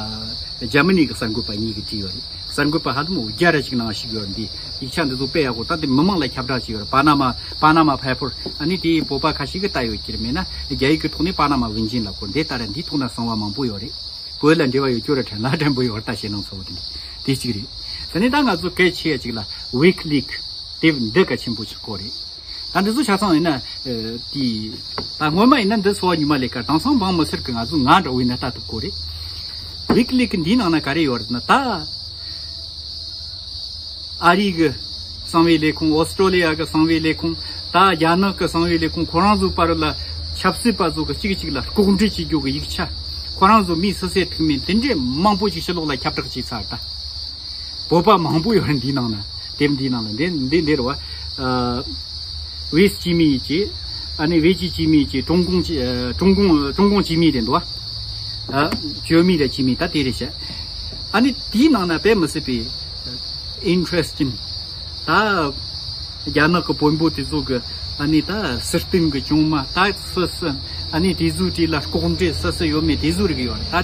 འཇར་མ་ནི་གི་གསར་འགོད་པ་གཉིས་ཀྱིས་བྲིས་ཡོད་རེད། གསར་འགོད་པ་ཧ་ལམ་བརྒྱ་ར་ཅིག་ནང་ཞུགས་ཡོད་རེད། འདི་ཡིག་ཆ་འདི་ཚོ་དཔེ་ཡག་པོ། ད་དེ་མི་མང་ལ་ཁྱབ་བསྒྲགས་བྱས་ཡོད་རེད། པ་ན་མ་པ་ན་མ་ཕེ་པར་ཨ་ནི་དེ་བོད་པ་ཁ་ཤས་ཀྱིས་ལྟ་ཡོད་ཀྱི་རེད། མེད་ན་རྒྱ་ཡིག་གི་ཐོག་ནས་པ་ན་མ་ཝིན་ཇིན་ལབ་གོ། འདི་ལྟར་འདིའི་ཐོག་ན་གསང་བ་མང་པོ་ཡོད་རེད། བོད་ལ་འབྲེལ་བ་ཡོད་རྒྱུ་ར་དྲན་ལ་དྲན་པོ་ཡོད་རེད། ད་ཞེད་སྣང་ཚ་བོ་དེ་འདྲ་དེ་གཅིག་རེད། དེ་ནས་ད་ང་ཚོ་གལ་ཆེ་ཡ་གཅིག་ལ་ཝི་ཀི་ལིག་དེབ་འདི་གལ་ཆེན་པོ་ཆགས་གོ་རེད། ད་འདི་ཚོ་ཆ་ཚང་ཡིན་ན་ཨ་དེ་ད་སྔོན་མ་ཡིན་ན་འདི་ཚོ་བ་ཉི་མ་ལས་ཀ་དེང་སང་འབངས་མི་སེར་གི་ང་ཚོ་ང་འདྲ་བོ་ཡིན་ན་ལྟ་ཐུབ་གོ་རེད། ཝིག་ལི་གི་འདིའི་ནང་ན་ག་རེ་ཡོད་རེད་ན་ད། ཨ་རི་གི་གསང་བའི་ལས་ཁུངས། ཨོ་སི་ཀྲོ་ལི་ཡ་གི་གསང་བའི་ལས་ཁུངས། ད་རྒྱ་ནག་གི་གསང་བའི་ལས་ཁུངས། ཁོ་རང་ཚོའི་བར་ལ་ཆབ་སྲིད་པ་ཚོ་གི་གཅིག་གཅིག་ལ་ལྐོག་འབྲེལ་བྱེད་རྒྱུ་གི་ཡིག་ཆ། ཁོ་རང་ཚོ་མིའི་སུ་སའི་ཐུག་མིན་དེ་འདྲའི་མང་པོ་ཅིག་ཕྱི་ལོགས་ལ་ཁྱབ་བསྒྲགས་བྱས་ཚར་ད། བོད་པ་མང་པོ་ཡོད་རེད་འདིའི་ནང་ན། དེབ་འདིའི་ནང་ལ་འདི་འདི་འདི་རེད་བ། ཨ། ཝེ་སི་ཅི་མི་ཡིན་གྱི། ཨ་ནི་ཝེ་ཅི་ཅི་མི་ཡིན་གྱི། ཀྲུང་གུང་ཅི་ཨ། ཀྲུང་གུང་ཀྲུང་གུང་ཅི་མི་རེད་འདུག་བ། ཨ། ཅོ་མི་རེད་ཅི་མི་ད་དེ་རེད་བཤད། ཨ་ནི་དེའི་ནང་ན་དཔེ་མི་སྲིད་པའི་ཨིན་ཊེ་རེ་སི་ཊིང་། ད་རྒྱ་ནག་གི་བོན་པོ་དེ་ཚོ་གི་ཨ་ནི་ད་སྲིད་དོན་གི་བྱུང་མ་ད་སུ་སུ་ཨ་ནི་དེ་ཚོའི་གྲས་ལ་ལྐོག་འབྲེལ་སུ་སུ་ཡོད་མེད་དེ་ཚོ་རིག་ཡོད་རེད་ད།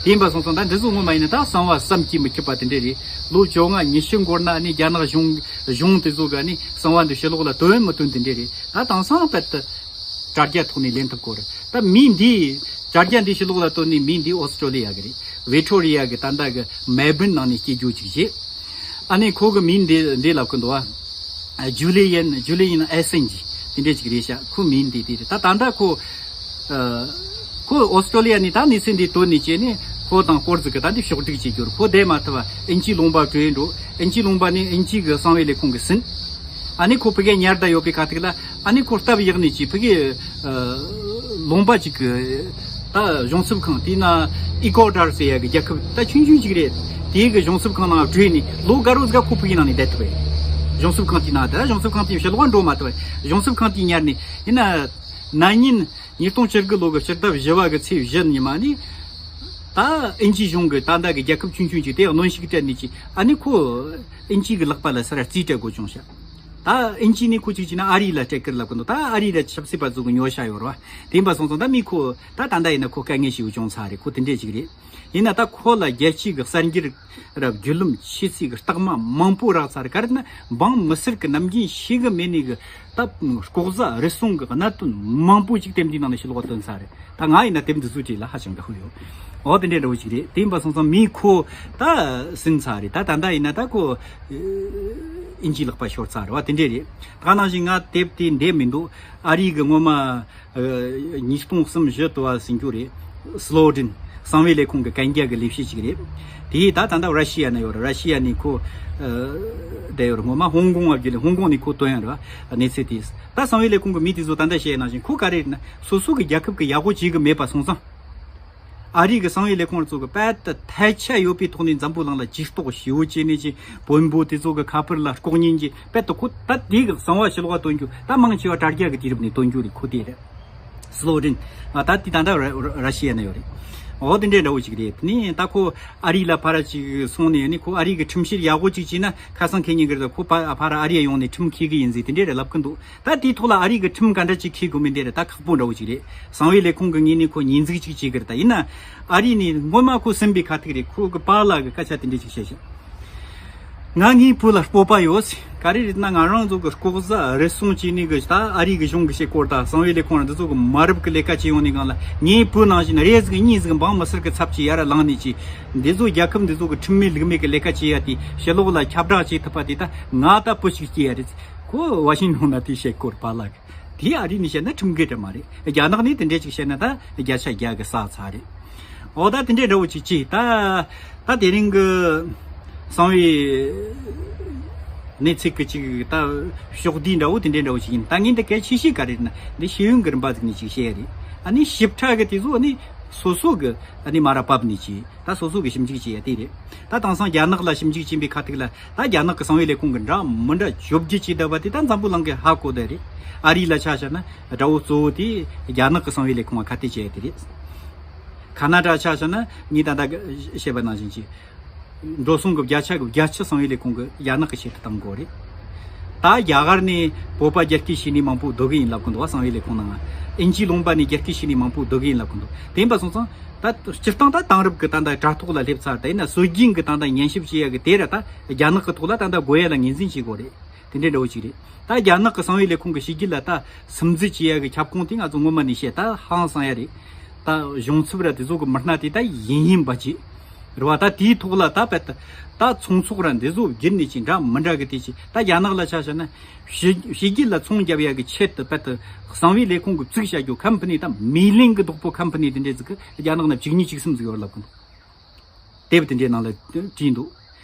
དེ་ཡིན་པ་སོང་ཙང་ད་འདི་ཚོ་ངོ་མ་ཡིན་ན་ད་གསང་བ་བསམ་གྱིས་མི་ཁྱབ་པ་དེ་འདྲས་རེད། ལོ་བཅོ་ལྔ་ཉི་ཤུ་འགོར་ན་ཨ་ནི་རྒྱ་ནག་གཞུང་གཞུང་དེ་ཚོ་གི་ཨ་ནི་གསང་བ་འདི་ཕྱི་ལོགས་ལ་བཏོན་མི་བཏོན་དེ་འདྲས་རེད། ད་དེང་སང་བར་དུ་དྲ་རྒྱ་ཐོག་ནས་ལེན་ཐུབ་གོ་རེད། ད་མི་འདི་དྲ་རྒྱ་འདི་ཕྱི་ལོགས་ལ་བཏོན་ནས་མི་འདི་ཨོ་སི་ཀྲོ་ལི་ཡ་གི་རེད། ཝི་ཀྲོ་རི་ཡ་གི་ད་ལྟ་གི་མེལ་བྷོན་ནང་ནས་སྐྱེས་རྒྱུ་ཅིག་བྱས། ཨ་ནི་ཁོ་གི་མིང་འདི་འདི་ལབ་གི་འདུག་ཨ། ཇུ་ལི་ཡན། ཇུ་ལི་ཡན་ཨེ་སན་ཇི་དེ་འདྲས་ཅིག་རེད་ཤག་ཁོ་མིང་འདི་དེ་རེད། ད་ད་ལྟ་ཁོ་ཨ། ཁོ་ཨོ་སི་ཀྲོ་ལི་ཡ་ནས་ད་གནས་ཚུལ་འདི་བཏོན་ནས་བྱས་ནས་ཁོ་དང་སྐོར་ཟིག་གི་ད་འདི་ཕྱོགས་སྒྲིག་བྱེད་རྒྱུར་ཁོ་བསྡད་མ་ཐུབ་པ་ཨིན་ཇིའི་ལུང་པ་བྲོས་འགྲོ། ཨིན་ཇིའི་ལུང་པ་ནས་ཨིན་ཇི་གི་གསང་བའི་ལས་ཁུངས་གི་ཟིན། ཨ་ནི་ཁོ་ཕ་གིར་ཉར་བསྡད་ཡོད་པའི་ཁ་ཐུག་ལ་ཨ་ནི་ཁོ་སྟབས་ཡག་ནས་ཅིག་ཕ་གིའི་ཨ། ལུང་པ་ཅིག་གི་ད་གཞུང་ཚབ་ཁང་དེའི་ནང་ཨི་ཀོ་ཌར་ཟེར་ཡ་གི་རྒྱལ་ཁབ་ད་ཆུང་ཆུང་ཅིག་རེད། དེའི་གི་གཞུང་ཚབ་ཁང་ནང་བྲོས་ནས་ལོ་དགའ་རོགས་ཟིག་ཁོ་ཕ་གིའི་ནང་ནས་བསྡད་ཐུབ་པས། གཞུང་ཚབ་ཁང་དེའི་ནང་ད་གཞུང་ཚབ་ཁང་དེའི་ཕྱི་ལོགས་འགྲོ་མ་ཐུབ་པས། གཞུང་ཚབ་ཁང་དེའི་ཉར་ནས་ཡིན་ན་ན་ནིང་ཉིས་སྟོང་བཅུ་དགུ་ལོ་གི་ཕྱི་ཟླ་བཞི་བ་གི་ཚེས་བཞི་ཉི་མ་ནས་ད་ཨིན་ཇི་གཞུང་གི་ད་ལྟ་གི་རྒྱལ་ཁབ་ཆུང་ཆུང་ཅིག་དེ་གནོན་ཤུགས་སྤྲད་ནས་ཅིག་ཨ་ནི་ཁོ་ཨིན་ཇི་གི་ལག་པ་ལ་ས་ར་རྩིས་སྤྲད་དགོས་བྱུང་ཤག་ད་ཨིན་ཇི་ནས་ཁོ་ཅིག་བྱས་ན་ཨ་རི་ལ་སྤྲད་ཀིར་ལབ་གི་འདུག་ད་ཨ་རི་ལ་ཆབ་སྲིད་པ་ཚོ་གི་ཉོ་ཤ་ཡོད་རེད་བ། དེ་ཡིན་པ་སོང་ཙང་ད་མི་ཁོ་ད་ད་ལྟ་ཡིན་ན་ཁོ་དཀའ་ངལ་ཞིག་བྱུང་ཚར་རེད། ཁོ་དེ་འདྲས་ཅིག་རེད། ཡིན་ན་ད་ཁོ་ལ་རྒྱལ་སྤྱི་གི་གསར་འགྱུར་ར་བརྒྱུད་ལམ་ཆེ་ཚིག་གི་རྟགས་མ་མང་པོ་རག་ཚར་རེད། ག་རེ་ན་འབངས་མི་སེར་གི་ནམ་རྒྱུན་ཤེས་གི་མེད་ནི་གི་ད་ལྐོག་ཟ་རུལ་སུངས་གི་གནད་དོན་མང་པོ་ཅིག་དེབ་འདིའི་ནང་ནས་ཕྱི་ལོགས་བཏོན་ཚར་རེད། ད་ང་ཡིན་ན་དེབ་འདི་ཚོའི་གྲས་ལ་ཧ་ཅང་དགའ་པོ་ཡོད། འོ་དེ་འདྲའི་འདྲ་བོ་ཅིག་རེད། དེ་ཡིན་པ་སོང་ཙང་མི་ཁོ་ད་ཟིན་ཚར་རེད། ད་ད་ལྟ་ཡིན་ན་ད་ཁོ་ཨིན་ཇིའི་ལག་པ་ཤོར་ཚར་རེད་བ། དེ་འདྲས་རེད། ད་ནང་བཞིན་ང་དེབ་དེ་འདེབས་མི་འདུག་ཨ་རི་གི་སྔོན་མ་ཨ། ཉིས་སྟོང་གསུམ་བཞི་དུ་བ་ཟིན་རྒྱུ་རེད། སི་ལོ་ཌིན། གསང་བའི་ལས་ཁུངས་ཀྱི་གན་རྒྱ་གི་ལས་བྱེད་ཅིག་རེད། དེས་ད་ད་ལྟ་ར་ཤི་ཡ་ན་ཡོད་རེད། ར་ཤི་ཡ་ནས་ཁོ་ཨ། བསྡད་ཡོད་རེད། སྔོན་མ་ཧོང་ཀོང་བ་བརྒྱུད་ལས་ཧོང་ཀོང་ནས་ཁོ་ཐོན་ཡོད་རེད་བ། གནས་ཚུལ་དེས་ད་གསང་བའི་ལས་ཁུངས་ཀྱི་མི་དེ་ཚོ་ད་ལྟ་བཤད་ཡ་ནང་བཞིན་ཁོ་ག་རེ་རེད་ན་སོ་སོ་གི་རྒྱལ་ཁབ་ཀྱི་ཡག་པོ་བྱེད་གི་མེད་པ་སོང་ཙང་། ཨ་རི་གི་གསང་བའི་ལས་ཁུངས་ཚོ་གི་དཔལ་དུ་ཐལ་ཆ་ཡོད་པའི་ཐོག་ནས་འཛམ་བུ་གླིང་ལ་ཇུས་གཏོགས་ཞེ་པོ་བྱས་ནས་ཀྱི་བོན་པོ་དེ་ཚོ་གི་ཁ་པར་ལ་ལྐོག་ཉན་གྱི་དཔལ་དུ་ཁོ་ད་དེ་གི་གསང་བ་ཕྱི་ལོགས་བཏོན་རྒྱུ་ད་མང་ཆེ་བ་དྲ་རྒྱ་གི་དུས་རབས་ནས་བཏོན་རྒྱུ་རེད། ཁོ་དེ་རེད། སི་ལོ་ཌིན། ཨ་ད་དེ་ད་ལྟ་ར་ར་ཤི་ཡ་ན་ཡོད་རེད། འོ་དེ་འདྲའི་འདྲ་བོ་ཅིག་རེད། དེ་ནས་ད་ཁོ་ཨ་རི་ལ་ཕར་ཅིག་སོང་ནས་ནི་ཁོ་ཨ་རི་གི་ཁྲིམས་བཤེར་ཡག་པོ་ཅིག་བྱས་ན་ཁ་སང་ཁེ་ཉིན་གི་རེད། ཁོ་ཕ་ཕར་ཨ་རི་ཡ་ཡོང་ནས་ཁྲིམས་འཁྱེར་གི་ཡིན་ཟིག་དེ་འདྲའི་རེད་ལབ་གི་འདུག་ད་དེའི་ཐོག་ལ་ཨ་རི་གི་ཁྲིམས་ག་འདྲ་ཅིག་འཁྱེར་དགོས་མིན་དེ་རེད། ད་ཁག་པོ་འདྲ་བོ་ཅིག་རེད། གསང་བའི་ལས་ཁུངས་གི་ངོས་ནས་ཁོ་ཉེས་འཛུགས་ཅིག་བྱེད་གི་རེད། ད་ཡིན་ན་ཨ་རི་ནས་སྔོན་མ་ཁོ་ཟིན་པའི་ཁ་ཐུག་རེད། ཁོ་གི་པཱ་ལགས་གི་སྐད་ཆ་དེ་འདྲ་ཅིག་བཤད་ཤག་ང་ངའི་བུ་ལ་སྤོབས་པ་ཡོད། ག་རེ་རེད་ན་ང་རང་ཚོ་གི་ལྐོག་ཟ་རུལ་སུངས་བྱས་ནས་གི་ད་ཨ་རི་གི་གཞུང་གི་བྱེད་སྐོར་དང་གསང་བའི་ལས་ཁུངས་ར་འདི་ཚོ་གི་མ་རབས་གི་ལས་ཀ་བྱེད་ཡོང་ནས་སྒང་ལ་ངའི་བུ་ནང་བཞིན་རེ་ཟིག་གཉིས་ཟིག་འབངས་མི་སེར་གི་ཚབ་ཀྱིས་ཡར་ལངས་ནས་ཀྱི་འདི་ཚོ་རྒྱལ་ཁབ་འདི་ཚོ་གི་ཁྲིམས་མེད་ལུགས་མེད་གི་ལས་ཀ་བྱེད་ཡ་དེ་ཕྱི་ལོགས་ལ་ཁྱབ་བསྒྲགས་བྱེད་ཐུབ་པ་དེ་ད་ང་ད་བུ་ཞིག་སྐྱེས་ཡ་རེད། ཁོ་ཝ་ཤིང་ཊོན་ན་དེ་བཤད་སྐོར་པཱ་ལགས། དེ་ཨ་རི་ནས་བཤད་ན་ཁྲིམས་འགལ་འདྲ་མ་རེད། རྒྱ་ནག་ནས་དེ་འདྲས་ཅིག་བཤད་ན་ད་བརྒྱ་ཆ་བརྒྱ་གི་ས་ཚ་རེད། འོ་ད་དེ་འདྲས་འདྲ་བོ་ཅིག་ཅིག་ད་ད་དེ་རིང་གི་གསང་བའི་གནས་ཚུལ་གི་ཅིག་ད་ཕྱོགས་བསྡུས་འདྲ་བོ་དེ་འདྲས་འདྲ་བོ་ཅིག་ཡིན། ད་ངས་འདི་གལ་ཆེ་ཤོས་ག་རེ་རེད་ན་འདི་ཤེས་ཡོན་གི་རིམ་པ་ཟིག་ནས་ཅིག་བཤད་ཡ་རེད། ཨ་ནི་ཞིབ་ཕྲ་གི་དེ་ཚོ་ཨ་ནི་སོ་སོ་གི་ཨ་ནི་མ་ར་བབས་ནས་ཅིག་ད་སོ་སོ་གི་ཞིབ་འཇུག་བྱེད་ཡ་དེ་རེད། ད་དེང་སང་རྒྱ་ནག་ལ་ཞིབ་འཇུག་བྱེད་པའི་ཁ་ཐུག་ལ་ད་རྒྱ་ནག་གི་གསང་བའི་ལས་ཁུངས་གི་འདྲ་མི་འདྲ་བཅོ་བརྒྱད་ཅིག་བསྡད་པ་དེ་ད་འཛམ་བུ་གླིང་གི་ཧ་གོ་བསྡད་རེད། ཨ་རི་ལ་ཆ་བཞག་ན་དགྲ་བོ་གཙོ་བོ་དེ་རྒྱ་ནག་གི་གསང་བའི་ལས་ཁུངས་ལ་ཁ་གཏད་བྱེད་ཡ་དེ་རེད། ཁ་ན་ཌ་ཆ་བཞག་ན་ངས་ད་ལྟ་བཤད་པ་ནང་བཞིན་གྱི་འགྲོ་སོང་གི་བརྒྱ་ཆ་གི་བརྒྱད་ཅུ་གསང་བའི་ལས་ཁུངས་གི་རྒྱ་ནག་གི་ཆེད་དུ་བཏང་དགོས་རེད། ད་རྒྱ་གར་ནས་བོད་པ་རྒྱ་སྐྱེད་བྱས་ནས་མང་པོ་སྡོད་གི་ཡིན་ལབ་གི་འདུག་བ། གསང་བའི་ལས་ཁུངས་ནང་ཨིན་ཇིའི་ལུང་པ་ནས་རྒྱ་སྐྱེད་བྱས་ནས་མང་པོ་སྡོད་གི་ཡིན་ལབ་གི་འདུག་དེ་ཡིན་པ་སོང་ཙང་ད་སྤྱིར་བཏང་ད་དེང་རབས་ཀྱི་ད་ལྟ་དྲ་ཐོག་ལ་སླེབས་ཚར། ད་ཡིན་ན་སྲོལ་རྒྱུན་གྱི་ད་ལྟ་ཉན་ཞིབ་བྱེད་ཡ་གི་དེ་ར་ད་རྒྱ་ནག་གི་ཐོག་ལ་ད་ལྟ་དགོས་ཡ་ལ་ངོས་འཛིན་བྱེད་དགོས་རེད། དེ་འདྲའི་འདྲ་བོ་ཅིག་རེད། ད་རྒྱ་ནག་གི་གསང་བའི་ལས་ཁུངས་ཀྱི་བྱས་རྗེས་ལ་ད་སིམ་འཛུལ་བྱེད་ཡ་གི་ཁྱབ་ཁོངས་དེ་ང་ཚོ་སྔོན་མ་ནས་བཤད་ད་ཧང་སང་ཡ་རེད། ད་གཞུང་ཚབ་ར་དེ་ཚོ་གི་མི་སྣ་དེ་ད་ཡིན་ཡིན་པ་ཅིག་རེད་བ། ད་དེའི་ཐོག་ལ་ད་བད་ད་ཚོང་ཚོགས་ར་འདི་ཚོ་བརྒྱུད་ནས་ཅིག་འདྲ་མི་འདྲ་གི་དེ་ཅིག་ད་རྒྱ་ནག་ལ་ཆ་བཞག་ན་ཕྱི་ཕྱི་རྒྱལ་ལ་ཚོང་རྒྱབ་ཡ་གི་ཆེད་དུ་བད་ད་གསང་བའི་ལས་ཁུངས་གི་བཙུགས་བྱ་རྒྱུ་ཁམ་ཕ་ནི་ད་མི་ལིང་གི་རྡོག་པོ་ཁམ་ཕ་ནི་དེ་འདྲས་ཟིག་གི་རྒྱ་ནག་ན་བཅུ་གཉིས་བཅུ་གསུམ་ཟིག་ཡོད་ལབ་གི་འདུག་དེབ་དེ་འདྲའི་ནང་ལ་བྲིས་འདུག་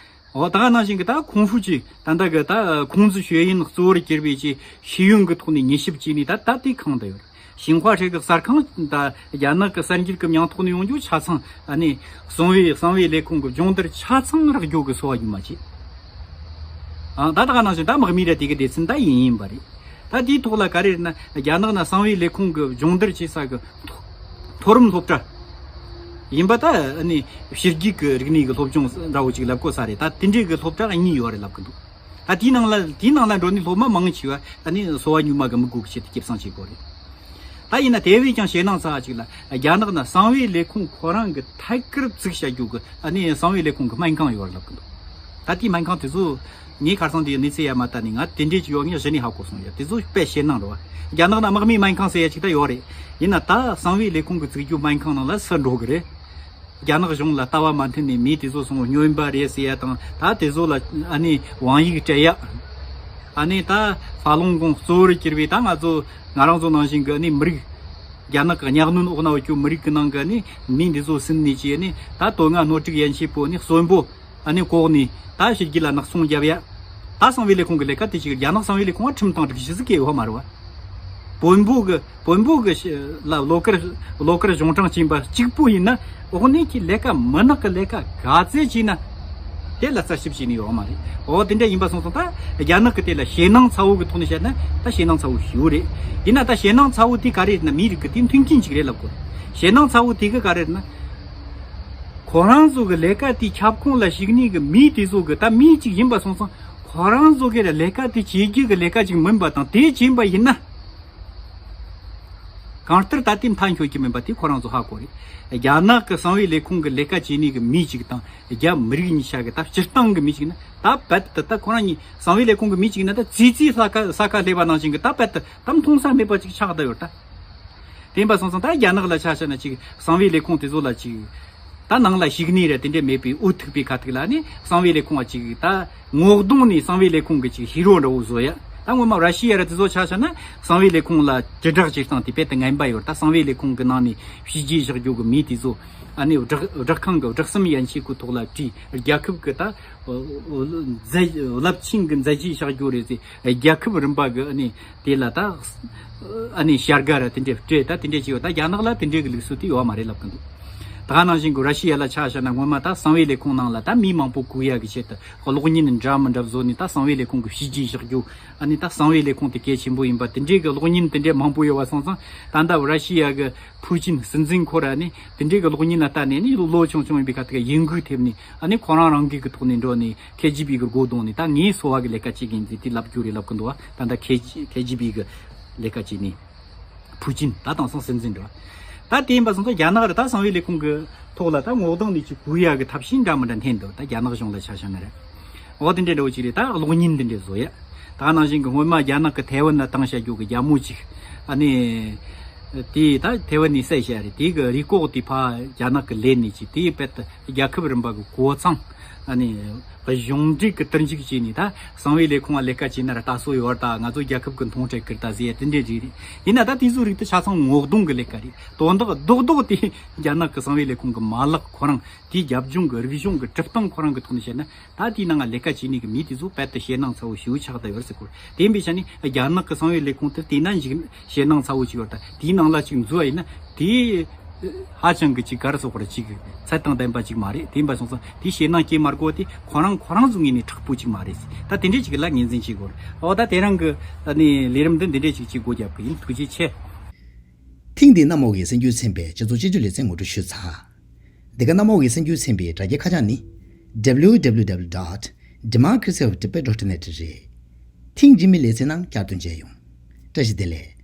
འོ་ད་ག་ནང་བཞིན་གི་ད་ཁུང་ཧྥུ་ཅི་ད་ལྟ་གི་ད་ཁུང་ཙི་ཞོ་ཡིན་གཙོ་བོར་གྱུར་པའི་ཅི་ཤེས་ཡོན་གི་ཐོག་ནས་ཉེ་ཞིབ་བྱས་ནས་ད་ད་ལྟའི་ཁང་དུ་ཡོད། ཞིན་ཧྭ་ཧྲེ་གི་གསར་ཁང་ད་རྒྱ་ནག་གི་གསར་འགྱུར་གི་མིང་ཐོག་ནས་ཡོང་རྒྱུ་ཆ་ཚང་ཨ་ནི་གསང་བའི་གསང་བའི་ལས་ཁུངས་གི་སྦྱོང་བརྡར་ཆ་ཚང་རག་རྒྱུ་གི་སོ་བ་རྒྱུ་མ་བྱེད། ཨང་ད་ད་ག་ནང་བཞིན་ད་དམག་མིའི་ར་དེ་གི་སྡེ་ཚན་ད་ཡིན་ཡིན་པ་རེད། ད་དེའི་ཐོག་ལ་ག་རེ་རེད་ན་རྒྱ་ནག་ན་གསང་བའི་ལས་ཁུངས་གི་སྦྱོང་བརྡར་བྱེད་ས་གི་མཐོ་རིམ་སློབ་གྲྭ་ཡིན་པ་ད་ཨ་ནི་ཕྱི་རྒྱལ་གི་རིག་གནས་གི་སློབ་སྦྱོང་འདྲ་བོ་ཅིག་ལབ་དགོས་ས་རེད། ད་དེ་འདྲའི་གི་སློབ་གྲྭ་གཉིས་ཡོད་རེད་ལབ་གི་འདུག་ད་དེའི་ནང་ལ་དེའི་ནང་ལ་འགྲོ་ནི་སློབ་མ་མང་ཆེ་བ་ཨ་ནི་སོ་བ་ཉུལ་མ་གི་མི་དགོས་གི་ཆེད་དུ་སྐྱེད་སྲིང་བྱེད་དགོས་རེད། ད་ཡིན་ན་དེ་བས་ཀྱང་ཞེད་སྣང་ཚ་བ་ཅིག་ལ་རྒྱ་ནག་ན་གསང་བའི་ལས་ཁུངས་ཁོ་རང་གི་ཐད་ཀར་བཙུགས་བྱ་རྒྱུ་གི་ཨ་ནི་གསང་བའི་ལས་ཁུངས་གི་སྨན་ཁང་ཡོད་རེད་ལབ་གི་འདུག་ད་ལྟའི་སྨན་ཁང་དེ་ཚོ་ངས་ཁ་སང་དེའི་གནས་ཚུལ་ཡར་མར་བལྟས་ནས་ང་དེ་འདྲས་ཀྱི་ཡོད་ངས་གཞི་ནས་ཧ་གོ་སོང་ཡ། དེ་ཚོ་དཔེ་ཞེད་སྣང་རེད་བ། རྒྱ་ནག་ན་དམག་མིའི་སྨན་ཁང་ཟེར་ཡ་ཅིག་ད་ཡོད་རེད། ཡིན་ན་ད་གསང་བའི་ལས་ཁུངས་ཀྱི་བཙུགས་རྒྱུ་སྨན་ཁང་ནང་ལ་སུ་འགྲོ་གི་རེད། རྒྱ་ནག་གཞུང་ལ་ལྟ་བ་མ་མཐུན་ནས་མི་དེ་ཚོ་སོང་སྨྱོན་པ་རེད་ཟེར་ཡ་དང་ད་དེ་ཚོ་ལ་ཨ་ནི་དབང་ཡིག་སྤྲད་ཡ། ཨ་ནི་ད་ཧྥ་ལུང་གོང་གཙོ་བོར་གྱུར་པའི་ད་ང་ཚོ་ང་རང་ཚོ་ནང་བཞིན་གི་ཨ་ནི་མི་རིགས་རྒྱ་ནག་གི་གཉའ་གནོན་འོག་ན་ཡོད་རྒྱུ་མི་རིགས་ཀྱི་ནང་གི་ཨ་ནི་མི་འདི་ཚོ་ཟིན་ནས་ཀྱི་ཨ་ནི་ད་དོན་ལྔ་སྣོད་དྲུག་ཡན་ཆད་པོ་ནི་གསོན་པོ། ཨ་ནི་ལྐོག་ནས་ད་ཕྱི་རྒྱལ་ལ་ནག་ཚོང་རྒྱབ་ཡ། ད་གསང་བའི་ལས་ཁུངས་ཀྱི་ལས་ཀ་དེ་ཅིག་རྒྱ་ནག་གསང་བའི་ལས་ཁུངས་ཁྲིམས་དང་སྒྲིག་གཞི་ཟིག་གི་ཡོད་མ་རེད་བ། བོན་པོ་གི་བོན་པོ་གི་ལ་བློ་དཀར་བློ་དཀར་གཞུང་དྲང་ཅན་པ་གཅིག་པོ་ཡིན་ན་འོག་ནས་ཀྱི་ལས་ཀ་མི་ནག་གི་ལས་ཀ་ག་ཚད་བྱས་ན་དེ་ལ་རྩད་ཞིབ་བྱས་ནས་ཡོད་མ་རེད། འོ་དེ་འདྲ་ཡིན་པ་སོང་ཙང་ད་རྒྱ་ནག་གི་དེ་ལ་ཞེད་སྣང་ཚ་བོ་གི་ཐོག་ནས་བཤད་ན་ད་ཞེད་སྣང་ཚ་བོ་ཞེ་པོ་རེད། ཡིན་ན་ད་ཞེད་སྣང་ཚ་བོ་དེ་ག་རེ་རེད་ན་མིའི་རིགས་ཀྱི་དེ་མཐུན་རྐྱེན་ཅིག་རེད་ལབ་དགོས། ཞེད་སྣང་ཚ་བོ་དེ་གི་ག་རེ་རེད་ན། ཁོ་རང་ཚོ་གི་ལས་ཀ་དེའི་ཁྱབ་ཁོངས་ལ་ཞུགས་ནས་གི་མི་དེ་ཚོ་གི་ད་མི་གཅིག་ཡིན་པ་སོང་ཙང་ཁོ་རང་ཚོ་གི་ལས་ཀ་དེ་བྱེད་རྒྱུ་གི་ལས་ཀ་ཅིག་མིན་པ་དང་དེ་བྱེད་པ་ཡིན་ན། གང་ལྟར་ད་ལྟའི་མཐའ་འཁྱོལ་གྱི་མིན་པ་དེ་ཁོ་རང་ཚོ་ཧ་གོ་རེད། རྒྱ་ནག་གི་གསང་བའི་ལས་ཁུངས་ཀྱི་ལས་ཀ་བྱེད་ནི་གི་མི་གཅིག་དང་རྒྱ་མི་རིགས་གཉིས་ཆ་གི་ད་སྤྱིར་བཏང་གི་མི་གཅིག་ན་ད་རྦད་དེ་ད་ཁོ་རང་གཉིས་གསང་བའི་ལས་ཁུངས་ཀྱི་མི་གཅིག་ན་ད་ཙི་ཙི་ས་ཁ་ས་ཁ་སླེབས་པ་ནང་བཞིན་གི་ད་རྦད་དེ་ད་མཐོང་ས་མེད་པ་ཅིག་ཆགས་བསྡད་ཡོད་ད། དེ་ཡིན་པ་སོང་ཙང་ད་རྒྱ་ནག་ལ་ཆ་བཞག་ན་ཅིག་གསང་བའི་ལས་ཁུངས་དེ་ཚོ་ལ་ཅིག་ད་ནང་ལ་ཞུགས་ནས་རེད་དེ་འདྲས་མེད་པའི་འུ་ཐུག་པའི་ཁ་ཐུག་ལ་ནི་གསང་བའི་ལས་ཁུངས་ལ་ཅིག་ད་ངོ་གདོང་ནས་གསང་བའི་ལས་ཁུངས་ཀྱི་ཅིག་ཧི་རོ་འདྲ་བོ་བཟོ་ཡ། ད་སྔོན་མ་ར་ཤི་ཡ་ར་དེ་ཚོ་ཆ་བཞག་ན་གསང་བའི་ལས་ཁུངས་ལ་དྲིལ་བསྒྲགས་བྱེད་སྟངས་དེ་དཔེ་དེ་ངན་པ་ཡོད། ད་གསང་བའི་ལས་ཁུངས་ཀྱི་ནང་ནས་བྱས་རྗེས་བཞག་རྒྱུ་གི་མི་དེ་ཚོ་ཨ་ནི་བསྒྲགས་བསྒྲགས་ཁང་གི་བསྒྲགས་གསུམ་ཡན་ཆད་ཀྱི་ཐོག་ལ་བྲིས། རྒྱལ་ཁབ་ཀྱི་ད་རླབས་ཆེན་གྱི་མཛད་རྗེས་བཞག་རྒྱུ་རེད་ཟེར། རྒྱལ་ཁབ་རིམ་པ་གི་ཨ་ནི་དེ་ལ་ད་ཨ་ནི་བྱ་དགའ་ར་དེ་འདྲས་སྤྲད། ད་དེ་འདྲས་བྱས་ཡོད། ད་རྒྱ་ནག་ལ་དེ་འདྲས་ཀྱི་ལུགས་སྲོལ་དེ་ཡོད་མ་རེད་ལབ་གི་འདུག་ད་ག་ནང་བཞིན་གྱི་ར་ཤི་ཡ་ལ་ཆ་བཞག་ན་སྔོན་མ་ད་གསང་བའི་ལས་ཁུངས་ནང་ལ་ད་མི་མང་པོ་བཀུག་ཡ་གི་ཆེད་དུ་གློག་བརྙན་འདྲ་མི་འདྲ་བཟོ་ནས་ད་གསང་བའི་ལས་ཁུངས་ཀྱི་བྱས་རྗེས་བཞག་རྒྱུ། ཨ་ནི་ད་གསང་བའི་ལས་ཁུངས་དེ་གལ་ཆེན་པོ་ཡིན་པ་དེ་འདྲས་ཀྱི་གློག་བརྙན་དེ་འདྲས་མང་པོ་ཡོད་པ་སོང་ཙང་ད་ལྟ་ར་ཤི་ཡ་གི་ཕུའུ་ཅིན་སྲིད་འཛིན་ཁོ་ར་ནི་དེ་འདྲས་ཀྱི་གློག་བརྙན་ལ་ལྟ་ནས་ནི་ལོ་ཆུང་ཆུང་ཡིན་པའི་ཁ་ཐུག་ཡིད་འགུལ་ཐེབས་ནས་ཨ་ནི་ཁོ་རང་རང་གི་གི་ཐོག་ནས་འགྲོ་ནས་ཁེ་ཇི་བི་གི་སྒོ་རྡུང་ནས་ད་ངའི་སོ་བ་གི་ལས་ཀ་བྱེད་མཁན་དེ་དེ་ལབ་རྒྱུ་རེད་ལབ་གི་འདུག་ད་ལྟ་ཁེ་ཇི་ཁེ་ཇི་བི་གི་ལས་ཀ་བྱེད་ནས་ཕུའུ་ཅིན་ད་དེང་སང་སྲིད་འཛིན་འདྲ་བ། ད་དེ་ཡིན་པ་སོང་ཙང་རྒྱ་ནག་ར་ད་གསང་བའི་ལས་ཁུངས་གི་ཐོག་ལ་ད་ངོ་གདོང་ནས་ཅིག་བཀུག་ཡ་གི་ཐབས་ཤེས་འདྲ་མི་འདྲ་འཐེན་འདུག་ད་རྒྱ་ནག་གཞུང་ལ་ཆ་བཞག་ན་རེད། འོ་དེ་འདྲའི་འདྲ་བོ་ཅིག་རེད། ད་གློག་བརྙན་དེ་འདྲ་བཟོ་ཡ། ད་ནང་བཞིན་གི་སྔོན་མ་རྒྱ་ནག་གི་ཐའེ་ཝན་ལ་བཏང་བྱ་རྒྱུ་གི་རྒྱ་མོ་ཅིག་ཨ་ནི། དེ་ད་ཐའེ་ཝན་ནས་བསད་བྱ་རེད། དེ་གི་རུས་ཀོག་དེ་ཕ་རྒྱ་ནག་གི་ལེན་ནས་ཅིག་དེ་བེད་དུ་རྒྱལ་ཁབ་རིམ་པ་གི་གོ་ཚང་ཨ་ནི། གཞུང་འབྲེལ་གི་དུར་འཇུག་བྱས་ནས་ད་གསང་བའི་ལས་ཁུངས་ལ་ལས་ཀ་བྱས་ན་ར་ད་སོ་ཡོད་ད་ང་ཚོ་རྒྱལ་ཁབ་གི་མཐོང་གྲལ་ཁུར་ད་ཟེར་ཡ་དེ་འདྲའི་རིགས་རེད། ཡིན་ན་ད་དེ་ཚོའི་རིགས་དེ་ཆ་ཚང་ངོ་གདོང་གི་ལས་ཀ་རེད། དོན་དག་རྡོག་རྡོག་དེ་རྒྱ་ནག་གི་གསང་བའི་ལས་ཁུངས་གི་མ་ལག་ཁོ་རང་དེའི་རྒྱབ་ལྗོངས་ཀྱི་རིག་གཞུང་གི་གྲུབ་སྟངས་ཁོ་རང་གི་ཐོག་ནས་བཤད་ན་ད་དེའི་ནང་ལ་ལས་ཀ་བྱེད་ནི་གི་མི་དེ་ཚོ་རྦད་དེ་ཞེད་སྣང་ཚ་བོ་ཞེ་པོ་ཆགས་བསྡད་ཡོད་ཟེར་གོ། དེ་ཡིན་པའི་ཆ་ནས་རྒྱ་ནག་གི་གསང་བའི་ལས་ཁུངས་དེ་བལྟས་ན་འཇིགས་ཞེད་སྣང་ཚ་བོ་ཅིག་ཡོད། ད་དེའི་ནང་ལ་ཅིག་འཛུལ་བ་ཡིན་ན་དེ་ཧ་ཅང་གི་ཅིག་ག་རེ་ཟེར་དགོས་རེད། ཅིག་ཚད་དང་ལྡན་པ་ཅིག་མ་རེད། དེ་ཡིན་པ་སོང་ཙང་དེ་ཞེད་སྣང་སྐྱེ་མ་དགོས། དེ་ཁོ་རང་ཁོ་རང་ཚོ་ངོས་ནས་དྲག་པོ་ཅིག་མ་རེད། ད་དེ་འདྲས་ཅིག་ལ་ངོས་འཛིན་བྱེད་དགོས་རེད། འོ་ད་དེ་རིང་གི་ཨ་ནི་ལས་རིམ་འདི་འདི་འདྲས་ཅིག་ཅིག་སྒོ་བརྒྱབ་གི་ཡིན། ཐུགས་རྗེ་ཆེ། ཐེངས་འདིའི་གནམ་འོག་གི་གསར་འགྱུར་ཚན་པའི་སྤྱི་ཚོགས་སྤྱི་སྤྱོད་ལེ་ཚན་ངོ་སྤྲོད་ཞུས་ཚར། འདི་ག་གནམ་འོག་གི་གསར་འགྱུར་ཚན་པའི་དྲ་རྒྱའི་ཁ་བྱང་ནི། W W W dot democracy of tibet dot net རེད། ཐེངས་རྗེས་མའི་ལེ་ཚན་ནང་བསྐྱར་དུ་མཇལ་ཡོང་། བཀྲ་ཤིས་བདེ་ལེགས།